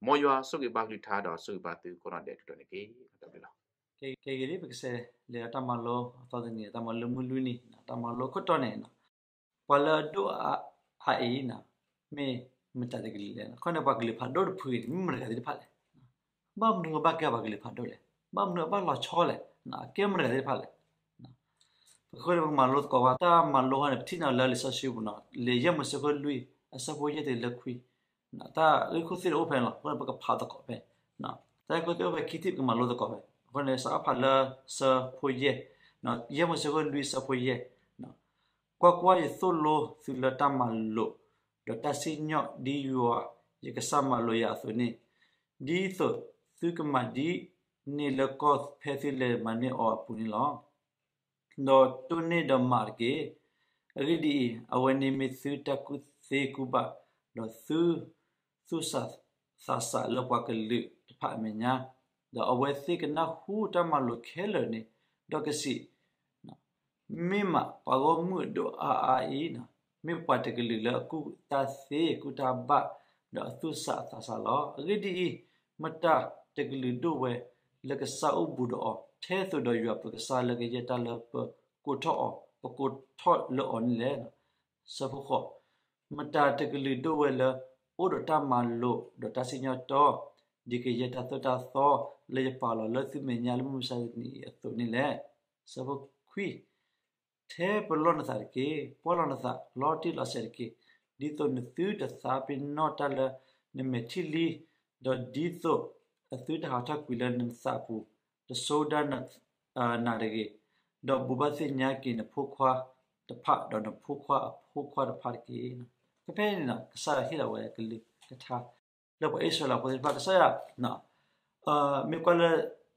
မ်ယွၤဆိၣ်ဂ့ၤဘၣ်ကလုၢ်ကထါဒီးဆိၣ်ဂ့ၤဘၣ်သုကိးနီၢ်ဒဲးတတီၤန့ၣ်တက့ၢ်. တၢ်ဘျုးလီၤ. ကဲဂ့ၤလံ ပကစးလဲၤတၢ်မၤလိအသီတနံၤ တၢ်မၤလိမုၢ်လွံၢ်နံၤ တၢ်မၤလိခိၣ်တီန့ၣ် ပှၤလၢအဒိၣ်အအါအံၤ မ့ၢ်မတၤတကလုာ်လဲၣ်. အဃိန့ၣ် ပှၤကလုာ်ဖးဒိၣ်တဖုအံၤန့ၣ် မ့ၢ်မတၤတဂၤသ့ၣ်တဖၣ်လဲၣ်. ဘၣ်မနုၤအဃိဘၣ်ကဲပှၤကလုာ်ဖးဒိၣ်လဲၣ်. ဘၣ်မနုၤအဘၣ်လီၤဆီလဲၣ်. အကဲမတၤတဂၤသ့ၣ်တဖၣ်လဲၣ်. ပဃိန့ၣ် ပကမၤလိသကိးဝဲ တၢ်မၤလိဃီန့ၣ် ပထံၣ်န့ၢ်လၢလံာ်စီဆှံပူၤနီၤ လံာ်ယဲၢ်မိၤၡ့အခိၣ်လွံၢ် အဆၢဖိယဲၢ်တုၤလၢခွံ တၢ်ဂ့ၢ်ခိၣ်သ့ၣ်တအိၣ်ဖဲန့ၣ်လီၤ. အဃိန့ၣ် ပကဖးသကိးဖဲ တၢ်ဂ့ၢ်ခိၣ်သ့ၣ်အိၣ်ဖဲခံထံၣ် ပကမၤလိသကိးဖဲ အဃိန့ၣ် စးထီၣ်ဖးလၢဆၢဖိယဲၢ်, ယဲၢ်မိၤၡ့အခိၣ်လွံၢ်ဆၢဖိယဲၢ်, ကွၢ်ကွၢ်, ယသိၣ်လိသုလၢတၢ်မၤလိာ် ဒီးတၢ်စံၣ်ညီၣ်ဒ်ယွၤယကစၢ်မၤလိာ်ယၤအသိးန့ၣ်, ဒ်သိးသုကမၤဒ်န့ၣ်လၢကီၢ်ဖဲသုလဲၤမၤန့ၢ်အီၤအပူၤန့ၣ်လီၤ. ဒီးတိၢ်န့ၢ်ဒီးမၤတက့ၢ်. အဂ့ၢ်ဒ်အံၤ, အဝဲန့ၣ်မ့ၢ်သုတၢ်ကူၣ်သ့ကူၣ်ဘၣ်, ဒီးသုသူၣ်ဆးသးစၢ်လၢပှၤကလုာ်တဖၣ်အမဲာ်ညါ, ဒီးအဝဲသ့ၣ်ကနၢ်ဟူတၢ်မၤလိာ်ခဲလၢာ်န့ၣ်, ဒီးကစံး, မ့ၢ်မးပှၤဂီၢ်မုၢ်အဒိၣ်အါအါအံၤ, မ့ၢ်ပှၤတကလုာ်လၢအကူၣ်တၢ်သ့ကူၣ်တၢ်ဘၣ်, ဒီးအသူၣ်ဆးအသးစၢ်လီၤ. အဂ့ၢ်ဒ်အံၤ, မတၤတကလုာ်ဒိၣ်ဝဲလၢကစၢ်အိၣ်ဘူးဒီးအီၤ, ထဲသိးဒီးယွၤပကစၢ်လၢကယဲၢ်တၢ်လၢပကိးထီၣ်အီၤ, ပကိးထီၣ်လၢအီၤန့ၣ်လဲၣ်. ဆၢဖိဃိး, မတၤတကလုာ်ဒိၣ်ဝဲလၢ အိၣ်ဒီးတၢ်မၤလိာ်ဒီးတၢ်စံၣ်ညီၣ်တီ, ဒ်ကယဲၢ်တၢ်သိၣ်တၢ်သီလၢယပာ်လီၤလၢသုမဲာ်ညါလၢမုၢ်မဆါတနံၤအံၤအသိးန့ၣ်လဲၣ်. ဆၢဖိခွံ, ထဲပလီၢ်နသးတက့ၢ်. ပှၢ်လီၤနသးလီၤတံၢ်လီၤဆဲးတက့ၢ်. ဒ်သိးနသုတသးပ့ၤနီၣ်တၢ်လၢနမဲာ်ထံၣ်လံ, ဒီးဒ်သိးအသုတဟးထီၣ်ကွံာ်လၢနသးပူၤ, တဆိဒၣ်နၤတဂ့ၤ, ဒီးဘိးဘၣ်သ့ၣ်ညါက့ၤနဖိခွါတဖၣ်, ဒီးနဖိခွါအဖိခွါတဖၣ်တက့ၢ်. ဖဲဖဲန့ၣ် ကစၢ်ယွၤဟ့ၣ်လီၤဝဲကလုၢ်ကထါ လၢပှၤအံၣ်စရ့လးဖိသ့ၣ်တဖၣ် ကစၢ်ယွၤ မ့ၢ်ကွၢ်လၢ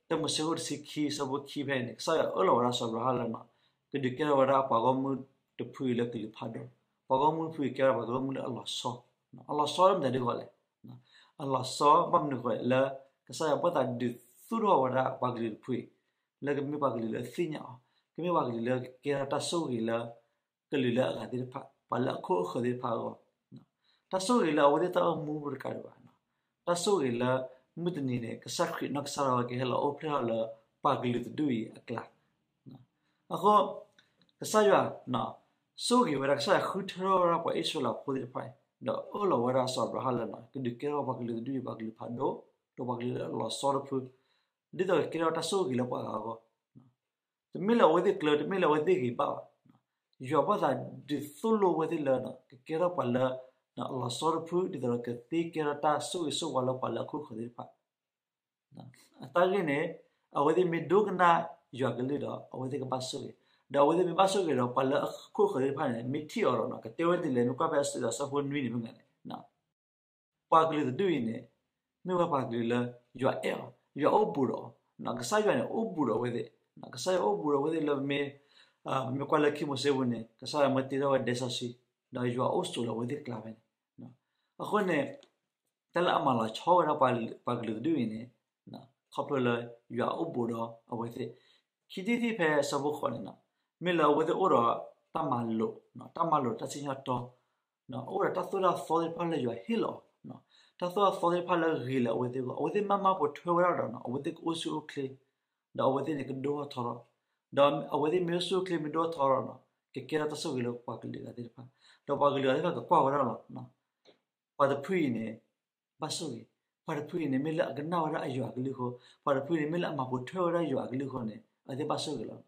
တၢမိၤၡ့အခိၣ်တဆံခံ ဆၢဖိခံဖဲန့ၣ် ကစၢ်ယွၤအၢၣ်လီၤဝဲဒၣ်စီၤအၤဘြၤဟၣ်လၢ ကဒုးကဲထီၣ်ဝဲဒၣ်ပှၤဂီၢ်မုၢ်တဖုလၢကလုာ်ဖးဒိၣ်, ပှၤဂီၢ်မုၢ်တဖုကဲထီၣ်ပှၤဂီၢ်မုၢ်လၢအလီၤဆီ, အလီၤဆီလၢမတၤဒ်လဲၣ်, အလီၤဆီဘၣ်မနုၤဃိလၢ ကစၢ်ယွၤဘၣ်သးဒုးသူၣ်ထီၣ်ဝဲဒၣ်ပှၤကလုာ်တဖုအံၤ လၢကမ့ၢ်ပှၤကလုာ်လၢအသ့ၣ်ညါအီၤ, ကမ့ၢ်ပှၤကလုာ်လၢကကဲထီၣ်တၢ်ဆိၣ်ဂ့ၤလၢ ကလုာ်လၢအဂၤသ့ၣ်တဖၣ်, ပှၤလၢအခိၣ်အဃၢၤသ့ၣ်တဖၣ်အဂီၢ်, တၢ်ဆိၣ်ဂ့ၤလၢအဝဲသ့ၣ်တၢ်အိၣ်မူတကးဒံးဘၣ်, တၢ်ဆိၣ်ဂ့ၤလၢ မုၢ်တနံၤန့ၣ် ကစၢ်ခရံာ်နီၢ်ကစၢ်ဒၣ်ဝဲကဟဲလီၤအိၣ်ဖျဲၣ်ထီၣ်လၢ ပှၤကလုာ်တဒူၣ်အံၤအကျါ, အဃိ ကစၢ်ယွၤ ဆိၣ်ဂ့ၤဝဲဒၣ် ကစၢ်ယွၤဃုထၢထီၣ်ဝဲဒၣ်ပှၤအံၣ်စရ့လးဖိသ့ၣ်တဖၣ်အံၤ ဒီးအၢၣ်လီၤဝဲဒၣ်စီၤအၤဘြၤဟၣ်လၢ ကဒုးကဲထီၣ်ပှၤကလုာ်တဒူၣ်အံၤ ပှၤကလုာ်ဖးဒိၣ်, ဒီးပှၤကလုာ်လၢအလီၤဆီတဖု, ဒ်သိးကကဲထီၣ်တၢ်ဆိၣ်ဂ့ၤလၢပှၤဂၤအဂီၢ်, တမ့ၢ်လၢအဝဲသ့ၣ်ကျၢၤ တမ့ၢ်လၢအဝဲသ့ၣ်ဂ့ၤဘၣ်ဘၣ်, ယွၤဘၣ်သးဒုးသိၣ်လိအဝဲသ့ၣ်လၢ ကကဲထီၣ်ပှၤလၢ အလီၤဆီတဖု ဒ်သိးဒီးကသ့ကဲထီၣ်တၢ်ဆိၣ်ဂ့ၤဆိၣ်ဝါလၢပှၤလၢအခိၣ်ဃၢၤသ့ၣ်တဖၣ် အတၢ်ဂ့ၢ်န့ၣ် အဝဲသ့ၣ်မ့ၢ်ဒိကနၣ်ယွၤကလုၢ်ဒီး အဝဲသ့ၣ်ကဘၣ်ဆိၣ်ဂ့ၤ, ဒီးအဝဲသ့ၣ်မ့ၢ်ဘၣ်ဆိၣ်ဂ့ၤဒီး ပှၤလၢအခိၣ်ဃၢၤသ့ၣ်တဖၣ်န့ၣ် မ့ၢ်ထံၣ်အီၤဒီး ကတဲဝဲဒ်လဲၣ် မ့ၢ်ကွၢ်ဖဲအဆၢဖိနွံန့ၣ် မ့ၢ်ဂ့ၤန့ၣ် ပှၤကလုာ်တဒူၣ်အံၤန့ၣ် မ့ၢ်ဝဲပှၤကလုာ်လၢ ယွၤအဲၣ်အီၤ, ယွၤအိၣ်ဘူးဒီးအီၤ, ကစၢ်ယွၤန့ၣ်အိၣ်ဘူးဒီးအဝဲသ့ၣ်, ကစၢ်ယွၤအိၣ်ဘူးဒီးအဝဲသ့ၣ်လၢပမ့ၢ် ပမ့ၢ်ကွၢ်လၢခံမိၤၡ့ပူၤန့ၣ် ကစၢ်ယွၤမ့ၢ်တ့ထီၣ်ဝဲဒဲစီဆှံ ဒီးယွၤအိၣ်ဆိးလၢအဝဲသ့ၣ်ကျါဖဲန့ၣ်, အဃိန့ၣ် တၢ်လၢအမၤလီၤဆီဝဲဒၣ်ပှၤကလုာ်တဒူၣ်အံၤန့ၣ် ခီဖျိလၢယွၤအိၣ်ဘူးဒီးအဝဲသ့ၣ်, ခံထံၣ်တထံၣ်ဖဲအဆၢဖိဃိးန့ၣ် မ့ၢ်လၢအဝဲသ့ၣ်အိၣ်ဒီးတၢ်မၤလိာ်, တၢ်မၤလိာ်တၢ်စံၣ်ညီၣ်တီ အိၣ်ဒီးတၢ်သိၣ်တၢ်သီသ့ၣ်တဖၣ်လၢယွၤဟ့ၣ်လီၤအီၤ, တၢ်သိၣ်တၢ်သီသ့ၣ်တဖၣ်လၢဂ့ၤလၢအဝဲသ့ၣ်အဂီၢ်, အဝဲသ့ၣ်မ့ၢ်မၤပိာ်ထွဲဝဲဒၣ်ဒီး အဝဲသ့ၣ်ကအိၣ်ဆူၣ်အိၣ်ချ့, ဒီးအဝဲသ့ၣ်န့ၣ်ကဒိၣ်ထီၣ်ထီထီၣ်, ဒီးအဝဲသ့ၣ်မ့ၢ်အိၣ်ဆူၣ်အိၣ်ချ့မ့ၢ်ဒိၣ်ထီၣ်ထီထီၣ်ဒီး ကကဲထီၣ်တၢ်ဆိၣ်ဂ့ၤလၢပှၤကလုာ်ဂၤသ့ၣ်တဖၣ်, ဒီးပှၤကလုာ်ဂၤသ့ၣ်တဖၣ်ကကွၢ်ဝဲဒၣ်လီၤ. ပှၤတဖုအံၤန့ၣ် ဘၣ်ဆိၣ်ဂ့ၤ, ပှၤတဖုအံၤန့ၣ် မ့ၢ်လၢအကနၣ်ဝဲဒၣ်အယွၤအကလုၢ်အဃိ, ပှၤတဖုအံၤန့ၣ် မ့ၢ်လၢအမၤပိာ်ထွဲဝဲဒၣ်ယွၤအကလုၢ်အဃိန့ၣ် အဝဲသ့ၣ်ဘၣ်ဆိၣ်ဂ့ၤလီၤ.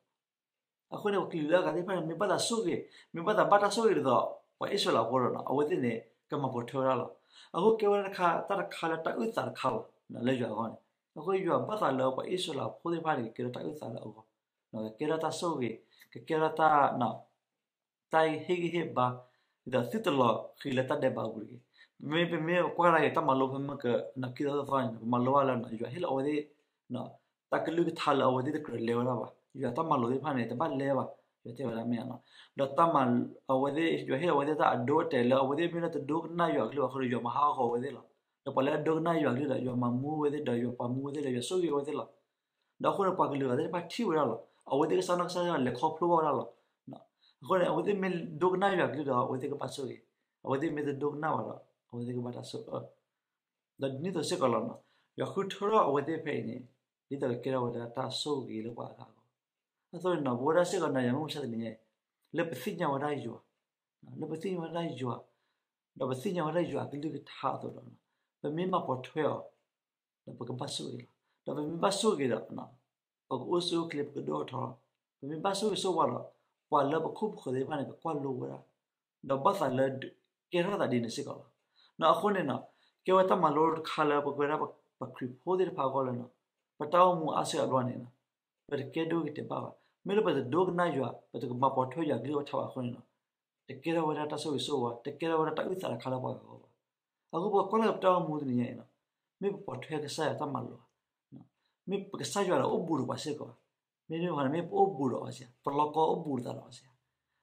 အဃိန့ၣ် ပှၤကလုာ်လၢအဂၤသ့ၣ်တဖၣ်န့ၣ် မ့ၢ်ဘၣ်သးဆိၣ်ဂ့ၤ, မ့ၢ်ဘၣ်သးဘၣ်တၢ်ဆိၣ်ဂ့ၤဒ်သိး ပှၤအံၣ်စရ့လးဖိဒီး အဝဲသ့ၣ်န့ၣ် ကမၤပိာ်ထွဲဝဲဒၣ်လီၤ. အဃိကဲဝဲဒၣ်တၢ်တခါလၢတၢ်အုၣ်သးတခါလီၤ လၢယွၤအဂီၢ်န့ၣ်, အဃိယွၤဘၣ်သးလၢပှၤအံၣ်စရ့လးဖိသ့ၣ်တဖၣ်န့ၣ် ကကဲထီၣ်တၢ်အုၣ်သးလၢအဂီၢ်, ကကဲထီၣ်တၢ်ဆိၣ်ဂ့ၤ, ကကဲထီၣ်တၢ် တၢ်ဟ့ၣ်ဂံၢ်ဟ့ၣ်ဘါ, ဒ်သိးသုတလီၤဃံၤလၢတၢ်ဒဲးဘးအပူၤတဂ့ၤ. မ့မ့ၢ်ပမ့ၢ်ကွၢ်ဒၣ်က့ၤတၢ်မၤလိဖဲမုၢ်ကနၣ်ခံသီသီသီန့ၣ် ပမၤလိဘၣ်လၢ ယွၤဟ့ၣ်လီၤအဝဲသ့ၣ် တၢ်ကလုၢ်ကထါလၢအဝဲသ့ၣ်တကြၢးလဲၤဝဲဒၣ်ဘၣ်, ယွၤတၢ်မၤလိသ့ၣ်တဖၣ်န့ၣ် တဘၣ်လဲၤဘၣ်, ယွၤတဲဝဲဒၣ်မ့ၢ်ဧါနီၤ, ဒီးတၢ်မၤ အဝဲသ့ၣ် ယွၤဟ့ၣ်လီၤအဝဲသ့ၣ်တၢ်အဒိအတဲာ်လၢ အဝဲသ့ၣ်မ့ၢ်လၢတဒိကနၣ်ယွၤကလုၢ်ဘၣ်အဃိဒီး ယွၤမၤဟးဂီၤအဝဲသ့ၣ်လီၤ. ဒီးပှၤလၢအဒိကနၣ်ယွၤကလုၢ်ဒီး ယွၤမၤမူဝဲသ့ၣ်ဒီး ယွၤပာ်မူဝဲသ့ၣ်ဒီး ယွၤဆိၣ်ဂ့ၤဝဲသ့ၣ်လီၤ. ဒီးအဃိန့ၣ် ပှၤကလုာ်အဂၤသ့ၣ်တဖၣ်ထံၣ်ဝဲဒၣ်လီၤ. အဝဲသ့ၣ်ကစၢ်နီၢ်ကစၢ်ယွၤလဲၤခီဖျိဘၣ်ဝဲဒၣ်လီၤ. အဃိန့ၣ် အဝဲသ့ၣ်မ့ၢ်ဒိကနၣ်ယွၤကလုၢ်ဒီး အဝဲသ့ၣ်ကဘၣ်ဆိၣ်ဂ့ၤ, အဝဲသ့ၣ်မ့ၢ်တဒိကနၣ်ဘၣ်ဒီး အဝဲသ့ၣ်ကဘၣ်တၢ်ဆိၣ်အၢ ဒီးဒ်န့ၣ်အသိးစ့ၢ်ကီးလီၤနီၤ, ယွၤဃုထၢထီၣ်အဝဲသ့ၣ်ဖဲအံၤန့ၣ် ဒ်သိးကကဲထီၣ်ဝဲဒၣ်တၢ်ဆိၣ်ဂ့ၤလၢပှၤအဂၤအဂီၢ်. အသိးန့ၣ်နီၤ ပဝဲဒၣ်စ့ၢ်ကီး နၤယၤမုၢ်မဆါတနံၤညါအံၤ လၢပသ့ၣ်ညါဝဲဒၣ်ယွၤ, လၢပသ့ၣ်ညါဝဲဒၣ်ယွၤ, ဒီးပသ့ၣ်ညါဝဲဒၣ်ယွၤအကလုၢ်ကထါအသိးဒီး ပမ့ၢ်မၤပိာ်ထွဲအီၤ ဒီးပကဘၣ်ဆိၣ်ဂ့ၤလီၤ. ဒီးပမ့ၢ်ဘၣ်ဆိၣ်ဂ့ၤဒီး ပကအိၣ်ဆူၣ်အိၣ်ချ့ ပကဒိၣ်ထီၣ်ထီလီၤ. ပမ့ၢ်ဘၣ်ဆိၣ်ဂ့ၤဆိၣ်ဝါဒီး ပှၤလၢပခိၣ်ပဃၢၤသ့ၣ်တဖၣ်န့ၣ် ကကွၢ်လိဝဲဒၣ်, ဒီးဘၣ်သးလၢ ကဲထီၣ်သးဒ်န့ၣ်စ့ၢ်ကီးလီၤ. အဃိန့ၣ်နီၤ ကဲဝဲတၢ်မၤလိတခါလၢပဝဲဒၣ်ပှၤခရံာ်ဖိသ့ၣ်တဖၣ်အဂီၢ်လၢနီၤ ပတၢ်အိၣ်မူအါစုအါဘျီန့ၣ်နီၤ ပတကဲဒိဂ့ၤတဲာ်ဘၣ်ဘၣ်. မ့ၢ်လၢပတဒိကနၣ်ယွၤ ပတကမၤပိာ်ထွဲယွၤကလုၢ်ကထါဘၣ်အဃိန့ၣ်နီၤ တကဲထီၣ်ဝဲဒၣ်တၢ်ဆိၣ်ဂ့ၤဆိၣ်ဝါ တကဲထီၣ်ဝဲဒၣ်တၢ်အုၣ်သးတခါလၢပှၤဂၤအဂီၢ်ဘၣ်. အဃိပကွၢ်လၢပတၢ်အိၣ်မူတနံၤညါအံၤနီၤ မ့ၢ်ပပိာ်ထွဲကစၢ်ယွၤတၢ်မၤလိာ်ဧါ, မ့ၢ်ပကစၢ်ယွၤဒီးအိၣ်ဘူးဒီးပှၤစ့ၢ်ကီးဧါ, မ့တမ့ၢ်ဘၣ်န့ၣ် မ့ၢ်ပအိၣ်ဘူးဒီးအီၤစ့ၢ်ဧါ, ပလီၢ်ကီအိၣ်ဘူးဒီးသးဒီးအီၤစ့ၢ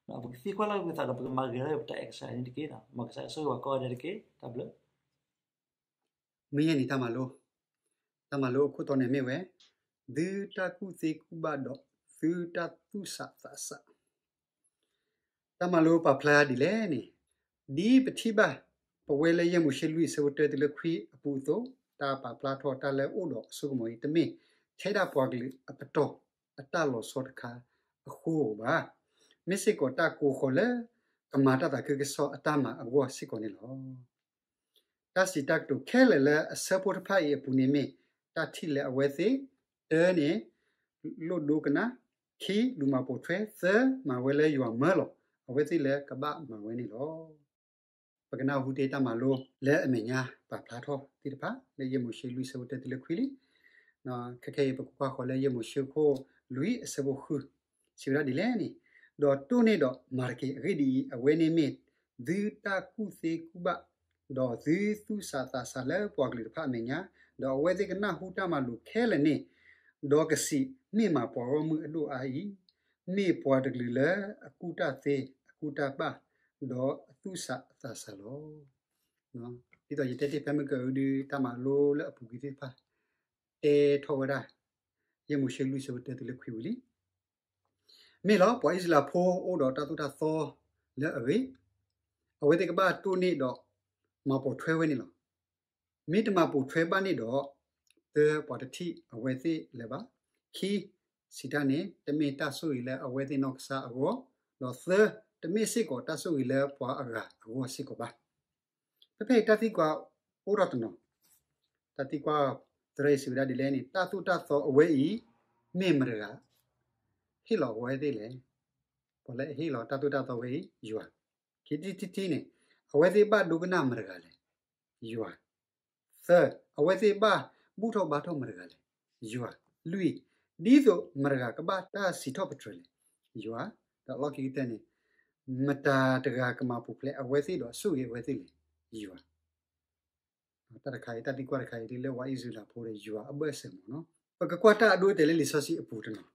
်ဧါ. ပကသံကွၢ်လၢပသးဒီး ပကမၤဂ့ၤထီၣ်ပတၢ်အဲၣ်ကစၢ်ယွၤန့ၣ်တက့ၢ်. မ်ကစၢ်ယွၤဆိၣ်ဂ့ၤပှၤကိးဂၤဒဲးတက့ၢ်. တၢ်ဘျုး မုၢ်ယဲၢ်နံၤတၢ်မၤလိ, တၢ်မၤလိအခိၣ်တီန့ၣ်မ့ၢ်ဝဲ သုတၢ်ကူၣ်သ့ကူၣ်ဘၣ်ဒီး သုတၢ်သူၣ်ဆးသးဆး. တၢ်မၤလိပာ်ဖျါဒ်လဲၣ်န့ၣ်, ဒ်ပထံၣ်ဘၣ် ပဝဲလၢယဲၢ်မိၤၡ့လွံၢ်အဆၢဖိတၢတုၤလၢခွံအပူၤအသိး, တၢ်ပာ်ဖျါထီၣ်တၢ်လၢအိၣ်ဒီးအစိကမီၤအံၤ တမ့ၢ်ထဲဒၣ်ပှၤကလုာ်အပတီၢ်အတၢ်လီၤဆီတခါအဃိဘၣ်. မ့ၢ်စ့ၢ်ကီးတၢ်ကိးဃီၤလၢ ကမၤတၢ်သးခုကစီၣ်အတၢ်မၤအဂီၢ်စ့ၢ်ကီးန့ၣ်လီၤ. တၢ်စံးတၢ်ကတိၤခဲလၢာ်လၢအဆၢဖိတဖၣ်အံၤအပူၤန့ၣ်မ့ၢ် တၢ်ထံၣ်လၢအဝဲသ့ၣ်, တၢန့ၣ် လိၣ်ဒိကနၣ်, ခံ လူၤမၤပိာ်ထွဲ, သၢ မၤဝဲလၢယွၤမၢလီၤ အဝဲသ့ၣ်လၢကဘၣ်မၤဝဲန့ၣ်လီၤ. ပကနၢ်ဟူတ့ၢ်တၢ်မၤလိလၢအမဲာ်ညါပာ်ဖျါထီၣ်သ့ၣ်တဖၣ် လၢယဲၢ်မိၤၡ့လွံၢ်အဆၢဖိတၢတုၤလၢခွံလံ. ခဲခဲအံၤ ပကကွၢ်ဃီၤလၢယဲၢ်မိၤၡ့ခိၣ်လွံၢ်အဆၢဖိဃု, စံးဝဲဒၣ်ဒ်လဲၣ်န့ၣ်, ဒီးတိၢ်န့ၢ်ဒီးမၤတက့ၢ်. အဂ့ၢ်ဒ်အံၤ, အဝဲန့ၣ်မ့ၢ်သုတၢ်ကူၣ်သ့ကူၣ်ဘၣ်, ဒီးသုသူၣ်ဆးသးဆးလၢပှၤကလုာ်တဖၣ်အမဲာ်ညါ, ဒီးအဝဲသ့ၣ်ကနၢ်ဟူတၢ်မၤလိာ်ခဲလၢာ်န့ၣ်, ဒီးကစံး, မ့ၢ်မးပှၤဂီၢ်မုၢ်အဒိၣ်အါအံၤ, မ့ၢ်ပှၤတကလုာ်လၢအကူၣ်တၢ်သ့, အကူၣ်တၢ်ဘၣ်, ဒီးအသူၣ်ဆးအသးဆးလီၤ. ဒ်သိးယတဲတ့ၢ်ဖဲမုၢ်ကဒု တၢ်မၤလိလၢအပူၤကွံာ်သ့ၣ်တဖၣ် တဲထီၣ်ဝဲဒၣ် ယဲၢ်မိၤၡ့လွံၢ်အဆၢဖိတၢတုၤလၢခွံဝံၤလံ. မ့ၢ်လီၤ, ပှၤအံၣ်စရ့လးဖိအိၣ်ဒီးတၢ်သိၣ်တၢ်သီလၢအဂ့ၤ, အဝဲသ့ၣ်ကဘၣ်တိၢ်န့ၢ်ဒီးမၤပိာ်ထွဲဝဲန့ၣ်လီၤ. မ့ၢ်တမၤပိာ်ထွဲဘၣ်န့ၣ်ဒီး, တၢ ပှၤတထံၣ်အဝဲသ့ၣ်လၢၤဘၣ်. ခံ, စံးတၢ်န့ၣ် တမ့ၢ်တၢ်ဆိၣ်ဂ့ၤလၢအဝဲသ့ၣ်နီၢ်ကစၢ်အဂီၢ်, ဒီးသၢ, တမ့ၢ်စ့ၢ်ကီးတၢ်ဆိၣ်ဂ့ၤလၢပှၤအဂၤအဂီၢ်စ့ၢ်ကီးဘၣ်. ဖဲဖဲအံၤတၢ်သံကွၢ်အိၣ်ထီၣ်တနီၤ, တၢ်သံကွၢ်သရၢအံၤစံးဝဲဒၣ်ဒ်လဲၣ်န့ၣ်, တၢ်သိၣ်တၢ်သီအဝဲအံၤ မ့ၢ်မတဂၤဟ့ၣ်လီၤအဝဲသ့ၣ်လဲၣ်. ပှၤလၢအဟ့ၣ်လီၤတၢ်သိၣ်တၢ်သီဝဲအံၤ ယွၤ. ခံထံၣ်တထံၣ်န့ၣ် အဝဲသ့ၣ်ဘၣ်ဒိကနၣ်မတၤတဂၤလဲၣ်, ယွၤ. သၢ, အဝဲသ့ၣ်ဘၣ်ဘူၣ်ထီၣ်ဘါထီၣ်မတၤတဂၤလဲၣ်, ယွၤ. လွံၢ်, ဒ်သိးမတၤတဂၤကဘၣ်တၢ်စံးထီၣ်ပတြၢၤလဲၣ်, ယွၤ. ဒီးလီၢ်ခံကတၢၢ်န့ၣ် မတၤတဂၤကမၤပူၤဖျဲးအဝဲသ့ၣ်ဒီးဆိၣ်ဂ့ၤအဝဲသ့ၣ်လဲၣ်, ယွၤ. တၢ်တခါအံၤ တၢ်သံကွၢ်တခါအံၤ ဒ်လၢပှၤအံၣ်စရ့လးဖိဒီးယွၤအဘၢၣ်စၢၤမးနီၤ. ပကကွၢ်တၢ်အဒိအတဲာ်လၢလံာ်စီဆှံအပူၤတနီၤ.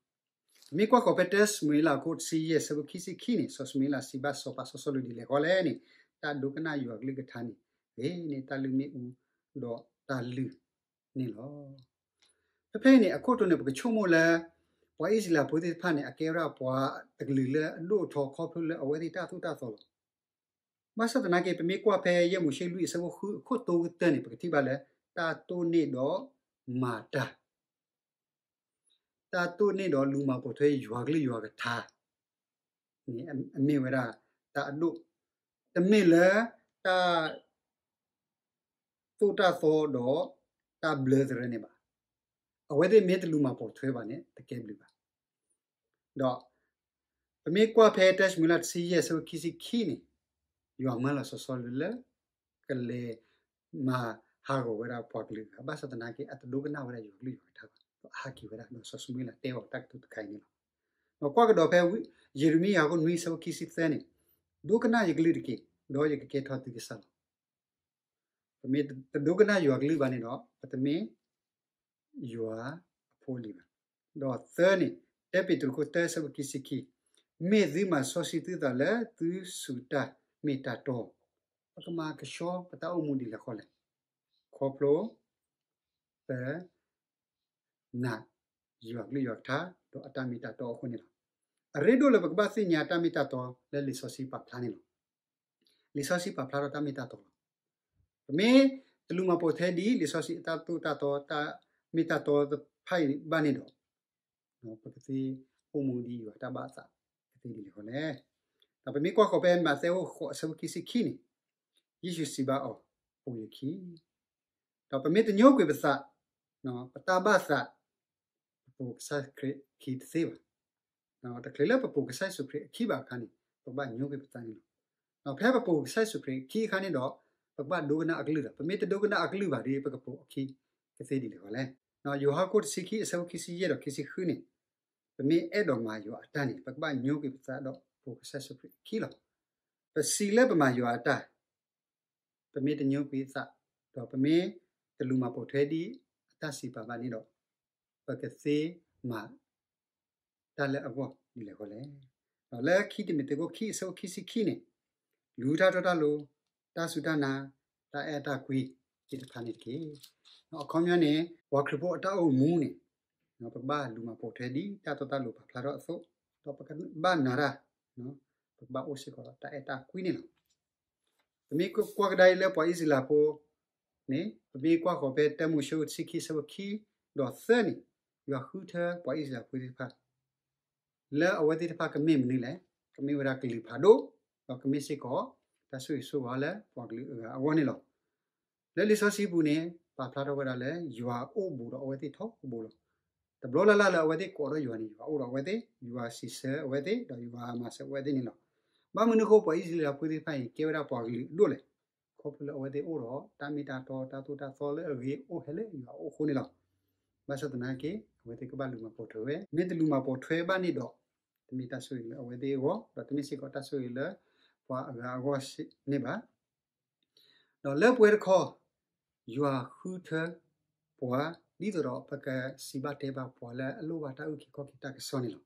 ပမ့ၢ်ကွၢ်ဃီၤဖဲ တၢ စမူၤအ့လးအခိၣ်တဆံယဲၢ် အဆၢဖိခံဆံခံန့ၣ် စီၤစမူၤအ့လးစံးဘၣ်စီၤပၤစီၤစီလူးဒ်လဲၣ်ဃီလဲၣ်န့ၣ်, တၢ်ဒိကနၣ်ယွၤကလုၢ်ကထါန့ၣ် ဂ့ၤန့ၢ်တၢ်လုၢ်မ့ၣ်အူဒီးတၢ်လုၢ်န့ၣ်လီၤ. ဖဲဖဲအံၤန့ၣ် အခိၣ်တီန့ၣ် ပကဆိကမိၣ်လၢ ပှၤအံၣ်စရ့လးဖိသ့ၣ်တဖၣ်န့ၣ် အကဲဝဲဒၣ်ပှၤတကလုာ်လၢအဒိၣ်အထီခီဖျိလၢအဝဲသ့ၣ်တၢ်သိၣ်တၢ်သီလီၤ. ဘၣ်ဆၣ်သနာ်က့ ပမ့ၢ်ကွၢ်ဖဲယဲၢ်မိၤၡ့လွံၢ်အဆၢဖိဃုအခိၣ်တိကတၢၢ်န့ၣ် ပကထံၣ်ဘၣ်လၢ တၢ်တိၢ်န့ၢ်ဒီးမၤတၢ်, တၢ်တိၢ်န့ၢ်ဒီးလူၤမၤပိာ်ထွဲယွၤကလုၢ်ယွၤကထါန့ၣ် အမ့ၢ်ဝဲဒၣ်တၢ်အဒိၣ်, တမ့ၢ်လၢတၢ်သိၣ်တၢ်သီဒီးတၢ်ဘျၢသရၢန့ၣ်ဘၣ်. အဝဲသ့ၣ်မ့ၢ်တလူၤမၤပိာ်ထွဲဘၣ်န့ၣ် တကဲဘျုးဘၣ်. ဒီးပမ့ၢ်ကွၢ်ဖဲ တၢ ၡမူၤအ့လး တဆံယဲၢ် အဆၢဖိခံဆံခံန့ၣ်, ယွၤမၢလီၤစီၤစီလူးလၢ ကလဲၤမၤဟးဂီၤဝဲဒၣ်ပှၤကလုာ်အဂၤ, ဘၣ်ဆၣ်သနာ်က့ အတဒိကနၣ်ဝဲဒၣ်ယွၤကလုၢ်ယွၤကထါဘၣ်, ဒီးအဟးက့ၤဝဲဒၣ် ဒီးစီၤၡမူၤအ့လးတဲအီၤတၢ်ကတိၤတခါအံၤန့ၣ်လီၤ. ဒီးကွၢ်ကဒီးဖဲ ယံးရမံယၤအခိၣ်နွံ အဆၢဖိခံဆံသၢန့ၣ်, ဒိကနၣ်ယကလုၢ်တက့ၢ်, ဒီးယကကဲထီၣ်သုကစၢ်လီၤ. ပမ့ၢ်တဒိကနၣ်ယွၤကလုၢ်ဘၣ်န့ၣ်ဒီး ပတမ့ၢ်ယွၤအဖိအလံၤဘၣ်. ဒီးသၢန့ၣ်, တၢ ပ့းတရူး အခိၣ်တၢ အဆၢဖိခံဆံခံ, မ့ၢ်သုမၤစီဆှံသုသးလၢသုစူၤတၢ်မ့ၢ်တၢ်တီ, ပကမၤကဆှီပတၢ်အိၣ်မူဒ်လဲၣ်ဃီလဲၣ်, ခီဖျိ ပ နာ်ယွၤကလုၢ်ယွၤကထါ ဒီးအတၢ်မ့ၢ်တၢ်တီအဃိန့ၣ်လီၤ. အရ့ဒိၣ်လၢပကဘၣ်သ့ၣ်ညါတၢ်မ့ၢ်တၢ်တီလၢလံာ်စီဆှံပာ်ဖျါန့ၣ်လီၤ. လံာ်စီဆှံပာ်ဖျါထီၣ်တၢ်မ့ၢ်တၢ်တီလီၤ. ပမ့ၢ်တလူၤမၤပိာ်ထွဲဒ်လံာ်စီဆှံအတၢ်သိၣ်တၢ်သီ တၢ်မ့ၢ်တၢ်တီတဖၣ်အံၤဘၣ်န့ၣ်ဒီး ပကသ့အိၣ်မူဒ်ယွၤတၢ်ဘၣ်အသးကသ့ဒ်လဲၣ်ဃီလဲၣ်. ဒီးပမ့ၢ်ကွၢ်ဃီၤဖဲမးသဲအခိၣ်ဃိး အဆၢဖိခံဆံခံန့ၣ်, ယ့ၣ်ၡူးစံးဘၣ်အီၤ, ပိာ်ယခံ, ဒီးပမ့ၢ်တညိကွံာ်ပသး, ပတၢ်ဘၣ်သး, ပပိာ်ကစၢ်ခရံာ်အခံတသ့ဘၣ်. တချုးလၢပပိာ်ကစၢ်ယ့ၣ်ၡူးခရံာ်အခံဘၣ်အခါန့ၣ် ပကဘၣ်ညိကွံာ်ပသးန့ၣ်လီၤ. ဒီးဖဲပပိာ်ကစၢ်ယ့ၣ်ၡူးခရံာ်အခံအခါန့ၣ်ဒီး ပကဘၣ်ဒိကနၣ်အကလုၢ်ဒီး ပမ့ၢ်တဒိကနၣ်အကလုၢ်ဘၣ်ဒီး ပကပိာ်အခံကသ့ဒ်လဲၣ်ဃီလဲၣ်. ယိၤဟၣ်ခိၣ်တဆံခံ အဆၢဖိခံဆံယဲၢ်ဒီးခံဆံဃုန့ၣ်, ပမ့ၢ်အဲၣ်ဒိးမၤယွၤအတၢ်န့ၣ် ပကဘၣ်ညိကွံာ်ပသးဒီးပိာ်ကစၢ်ယ့ၣ်ၡူးခရံာ်အခံလီၤ. ပစံးလၢပမၤယွၤအတၢ်, ပမ့ၢ်တညိကွံာ်သး, ဒီးပမ့ၢ်တလူၤမၤပိာ်ထွဲဒ်အတၢ်စံးပာ်ဘၣ်န့ၣ်ဒီး, ပကသ့မၤတၢ်လၢအဂီၢ်ဒ်လဲၣ်ဃီလဲၣ်. ဒီးလၢခံတံၤမသ့းခိၣ်ခံ အဆၢဖိခံဆံခံန့ၣ်, လူၤတၢ်တီတၢ်လိၤ, တၢ်စူၢ်တၢ်နာ်, တၢ်အဲၣ်တၢ်ကွံသ့ၣ်တဖၣ်န့ၣ်တက့ၢ်. အခီပညီန့ၣ် ပှၤခရံာ်ဖိအတၢ်အိၣ်မူန့ၣ်, ပကဘၣ်လူၤမၤပိာ်ထွဲဒ်တၢ်တီတၢ်လိၤပာ်ဖျါထီၣ်အသိး, ဒီးပကဘၣ်နာ်တၢ်, ပကဘၣ်အိၣ်စ့ၢ်ကီးဒီးတၢ်အဲၣ်တၢ်ကွံန့ၣ်လီၤ. ပမ့ၢ်ကွၢ်ကဒါအံၤလၢပှၤအံၣ်စရ့လးဖိန့ၣ်, ပမ့ၢ်ကွၢ်ဃီၤဖဲတၢမိၤၡ့အခိၣ်တဆံခံ အဆၢဖိခံဒီးသၢန့ၣ်, ယွၤဃုထၢပှၤအံၣ်စရ့လးဖိသ့ၣ်တဖၣ် လၢအဝဲသ့ၣ်တဖၣ်ကမ့ၢ်မနုၤလဲၣ်, ကမ့ၢ်ဝဲဒၣ်ကလုာ်ဖးဒိၣ်, ဒီးကမ့ၢ်စ့ၢ်ကီး တၢ်ဆိၣ်ဂ့ၤဆိၣ်ဝါလၢပှၤကလုာ်အဂၤအဂီၢ်န့ၣ်လီၤ. လၢလံာ်စီဆှံပူၤန့ၣ် ပာ်ဖျါထီၣ်ဝဲဒၣ်လၢ ယွၤအိၣ်ဘူးဒီးအဝဲသ့ၣ်ထီဘိလီၤ. တဘျီလၢ်လၢ်လၢအဝဲသ့ၣ်ကိးထီၣ်ယွၤန့ၣ် ယွၤအိၣ်ဒီးအဝဲသ့ၣ်, ယွၤစံးဆၢအဝဲသ့ၣ်, ဒီးယွၤမၤစၢၤအဝဲသ့ၣ်န့ၣ်လီၤ. ဘၣ်မနုၤအဃိ ပှၤအံၣ်စရ့လးဖိသ့ၣ်တဖၣ်အံၤ ကဲဝဲဒၣ်ပှၤကလုာ်အဒိၣ်လဲၣ်. ခီဖျိလၢအဝဲသ့ၣ်အိၣ်ဒီးတၢ်မ့ၢ်တၢ်တီ တၢ်သိၣ်တၢ်သီလၢအဂ့ၤအိၣ်ဟဲလၢယွၤအအိၣ်အဃိန့ၣ်လီၤ. ဘၣ်ဆၣ်သနာ်က့ အဝဲသ့ၣ်ကဘၣ်လူၤမၤပိာ်ထွဲဝဲ, မ့ၢ်တလူၤမၤပိာ်ထွဲဘၣ်န့ၣ်ဒီး တမ့ၢ်တၢ်ဆိၣ်ဂ့ၤလၢအဝဲသ့ၣ်အဂီၢ်, ဒီးတမ့ၢ်စ့ၢ်ကီးတၢ်ဆိၣ်ဂ့ၤလၢပှၤအဂၤအဂီၢ်န့ၣ်ဘၣ်. ဒီးလၢပဝဲတခီ, ယွၤဃုထၢပှၤ ဒ်သိးဒီးပကစံးဘၣ်တဲဘၣ်ပှၤလၢအလိၣ်ဘၣ်တၢ်အုၣ်က့ၤခီၣ်က့ၤတၢ်ကစီၣ်န့ၣ်လီၤ.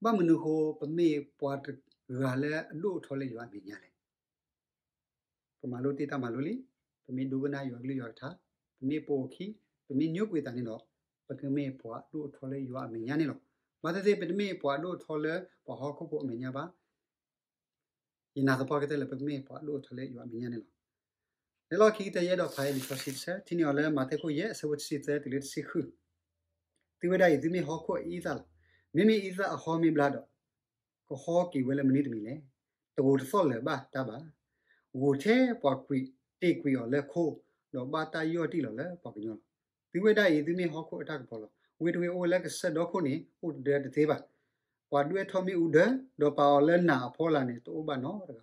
ဘၣ်မနုၤအဃိ ပမ့ၢ်ပှၤတဂၤလၢအဒိၣ်အထီလၢယွၤအမဲာ်ညါလဲၣ်. ပမၤလိတ့ၢ်တၢ်မၤလိလံ, ပမ့ၢ်ဒိကနၣ်ယွၤကလုၢ်ယွၤကထါ, ပမ့ၢ်ပိာ်အခံ, ပမ့ၢ်ညိကွံာ်သးန့ၣ်ဒီး, ပကမ့ၢ်ပှၤအဒိၣ်အထီလၢယွၤအမဲာ်ညါန့ၣ်လီၤ. ဘၣ်သ့ၣ်သ့ၣ် ပတမ့ၢ်ပှၤအဒိၣ်အထီလၢပှၤဟီၣ်ခိၣ်ဖိအမဲာ်ညါဘၣ်. ယနာ်သပှၢ်ကတၢၢ်လၢပကမ့ၢ်ပှၤအဒိၣ်အထီလၢယွၤအမဲာ်ညါန့ၣ်လီၤ. လၢလီၢ်ခံကတၢၢ် ယအဲၣ်ဒိးဖးလံာ်စီဆှံတဆၢ, ထံၣ်န့ၢ်အီၤလၢမးသဲခိၣ်ယဲၢ် အဆၢဖိတဆံသၢတုၤလၢတဆံဃု. သုဝဲဒၣ်အံၤ သုမ့ၢ်ဟီၣ်ခိၣ်အအံသၣ်လီၤ. မ့မ့ၢ်အံသၣ်အဟီမ့ၢ်ဘျါဒီး ကဟီက့ၤဝဲလၢမနုၤတမံၤလဲၣ်. တဂိာ်တသီၣ်လၢၤဘၣ်တၢ်ဘၣ်. ဂိာ်ထဲပှၤကွံာ်တ့ၢ်ကွံာ်အီၤလၢခိ, ဒီးဘၣ်တၢ်ယီၢ်တံၢ်လီၤလၢပှၤကညီလီၤ. သုဝဲဒၣ်အံၤ သုမ့ၢ်ဟီၣ်ခိၣ်အတၢ်ကပီၤလီၤ. ဝ့ၢ်တဝ့ၢ်အိၣ်ဝဲလၢကစၢၢ်ဒီခိၣ်န့ၣ် အိၣ်တဒၢတသ့ဘၣ်. ပှၤဒွဲၣ်ထီၣ်မ့ၣ်အူဒၢ, ဒီးပာ်အီၤလၢနးအဖီလာ်န့ၣ် တအိၣ်ဘၣ်နီတဂၤဘၣ်.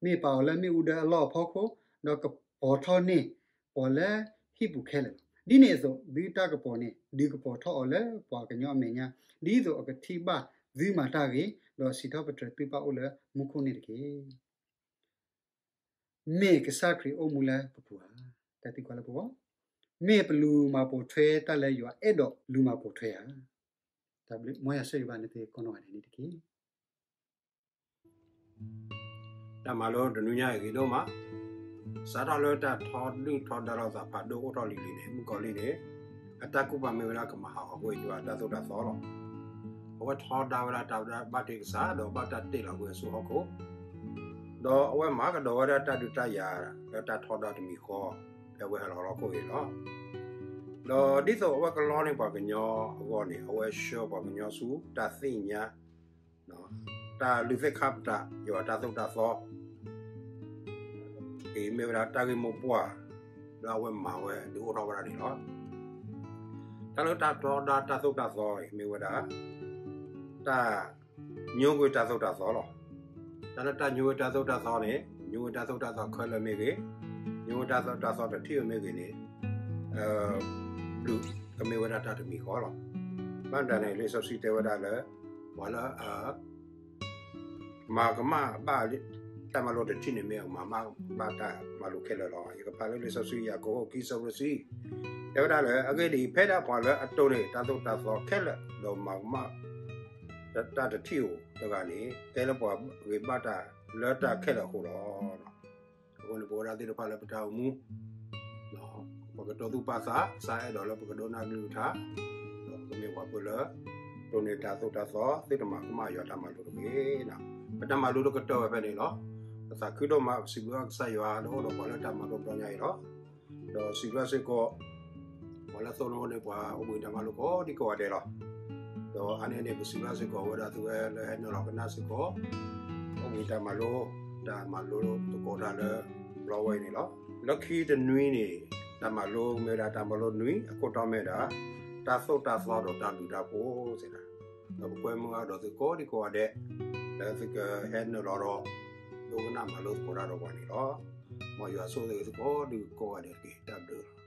မ့ၢ်ပာ်အီၤလၢမ့ၣ်အူဒၢအလီၢ်အဖီခိၣ်, ဒီးကပီၤထီၣ်န့ၢ်ပှၤလၢဟံၣ်ပူၤခဲလၢာ်လီၤ. ဒ်န့ၣ်အသိး သုတၢ်ကပီၤန့ၣ် ဒုးကပီၤထီၣ်အီၤလၢပှၤကညီအမဲာ်ညါ, ဒ်သိးအကထံၣ်ဘၣ်သုမၤတၢ်ဂ့ၤ, ဒီးစံးထီၣ်ပတြၢၤသုပၣ်အိၣ်လၢမူခိၣ်န့ၣ်တက့ၢ်. မ့ၢ်ကစၢ်ခရံာ်အိၣ်မူလၢပပူၤဧါ. တၢ်သံကွၢ်လၢပဂီၢ်, မ့ၢ်ပလူၤမၤပိာ်ထွဲတၢ်လၢယွၤအဲၣ်ဒိးလူၤမၤပိာ်ထွဲဧါ. တၢ်ဘျုး, မ်ယွၤဆိၣ်ဂ့ၤဘၣ်နသုကိးနီၢ်ဂၤဒဲးန့ၣ်တက့ၢ်. တၢ်မၤလိတနွံညါအံၤဂ့ၤဒိၣ်မး, စးထီၣ်လၢတၢ်ထီဒုၣ်ထီဒါလိာ်သးဖးဒိၣ်အိၣ်ထီၣ်လံၤလံၤန့ၣ် မုၣ်ကီၤလံၢ်န့ၣ် အတၢ်ကူၣ်ပာ်မ့ၢ်ဝဲဒၣ်ကမၤဟးဂီၤကွံာ်ယွၤအတၢ်သိၣ်တၢ်သီလီၤ. အဝဲထီဒါဝဲဒၣ်တၢ်ဘၣ်တ့ကစၢ် ဒီးဘၣ်တၢ်တ့ၢ်လီၤကွံာ်အစိဟီၣ်ခိၣ်, ဒီးအဝဲမၤကဒီးဝဲဒၣ်တၢ်ဒုးတၢ်ယၤလၢတၢ်ထီဒါတမံၤဃီ ဖဲအဝဲဟဲလီၤဟီၣ်ခိၣ်အံၤလီၤ. ဒီးဒ်သိးအဝဲကလီန့ၢ်ပှၤကညီအဂီၢ်န့ၣ် အဝဲဆှၢပှၤကညီဆူတၢ်သ့ၣ်ညါ တၢ်လုၢ်သ့ၣ်ခါပတာ် ယွၤအတၢ်သိၣ်တၢ်သီ အံၤမ့ၢ်ဝဲဒၣ်တၢ်ဂ့ၢ်မိၢ်ပှၢ် လၢအဝဲမၤဝဲဒုးအိၣ်ထီၣ်ဝဲဒၣ်န့ၣ်လီၤ. တၢ်လၢတၢ်ထီဒါတၢ်သိၣ်တၢ်သီအံၤမ့ၢ်ဝဲဒၣ် တၢ်ညိကွံာ်တၢ်သိၣ်တၢ်သီလီၤ. တၢ်လၢတၢ်ညိကွံာ်တၢ်သိၣ်တၢ်သီန့ၣ် ညိကွံာ်တၢ်သိၣ်တၢ်သီခဲလၢာ်မ့ၢ်ဂ့ၤ, ညိကွံာ်တၢ်သိၣ်တၢ်သီတထံၣ်မ့ၢ်ဂ့ၤန့ၣ် ဘျုးကမ့ၢ်ဝဲဒၣ်တၢ်တမံၤဃီလီၤ. ဘၣ်မတၤန့ၣ် လံာ်စီဆှံတဲဝဲဒၣ်လၢ ပှၤလၢအ မၤကမၣ်ဘၣ်တၢ်မၤလိတထံၣ်န့ၣ် မ့ၢ်အမၤကမၣ်ဘၣ်တၢ်မၤလိခဲလၢာ်လီၤ. ယကဖးလၢလံာ်စီဆှံ ယၤကိာ်ခိၣ်ခံဆၢဖိတဆံ တဲဝဲဒၣ်လၢ အဂ့ၢ်ဒ်အံၤ, ဖဲဒၣ်ပှၤလၢအတိၢ်န့ၢ်တၢ်သိၣ်တၢ်သီခဲလၢာ် ဒီးမၤကမၣ်တၢ်တထံၣ်ဧိၤတဂၤန့ၣ် ကဲလၢပှၤဂ့ၤဘၣ်တၢ်လၢတၢ်ခဲလၢာ်အဃိလီၤ. အဃိန့ၣ် ပဝဲဒၣ်သ့ၣ်တဖၣ်လၢပတၢ်အိၣ်မူ ပကတိၤသူၣ်ပာ်သး, ကစၢ်အဲၣ်ဒိးလၢပကဒိကနၣ်ကလုၢ်ကထါ, ဒီးပကမ့ၢ်ပှၤဖိလၢ တိၢ်န့ၢ်တၢ်သိၣ်တၢ်သီ သုတမၤကမၣ်ယွၤတၢ်မၤလိတဂ့ၤ. ပတၢ်မၤလိတကတၢၢ်ဝဲဖဲန့ၣ်လီၤ. ပသးခုဒိၣ်မး ပစံးဘျုးကစၢ်ယွၤလၢအိၣ်ဒီးပှၤလၢတၢ်မၤလိတဘျီညါအံၤလီၤ. ဒီးစံးဘျုးစ့ၢ်ကီး ပှၤလၢသိၣ်လိန့ၢ်ပှၤအိၣ်ဘှံးတၢ်မၤလိကိးဒံကိးဂၤဒဲးလီၤ. ဒီးအါန့ၢ်န့ၣ် ပစံးဘျုးစ့ၢ်ကီးဝဲဒၣ်သုဝဲလၢဟဲနုာ်လီၤကနၣ်စ့ၢ်ကီး အိၣ်ဘှံးတၢ်မၤလိ, တၢ်မၤလိသကိးတၢ်လၢ ဘျီဝဲအံၤန့ၣ်လီၤ. လၢခံတနွံန့ၣ် တၢ်မၤလိမ့ၢ်ဝဲဒၣ်တၢ်မၤလိနွံ အခိၣ်တီမ့ၢ်ဝဲဒၣ် တၢ်သိၣ်တၢ်သီဒီးတၢ်ဘျုးတၢ်ဖှိၣ်စ့ၢ်ကီး. ဒီးပကွဲမုာ်အါဒီးသုကိးဒံကိးဂၤဒဲး လၢသုကဟဲနုာ်လီၤဒီး ဒိကနၣ်မၤလိသကိးတၢ်ဒီးပှၤန့ၣ်လီၤ. မ်ယွၤဆိၣ်ဂ့ၤသုကိးဒံကိးဂၤဒဲးတက့ၢ်. တၢ်ဘျုးလီၤ.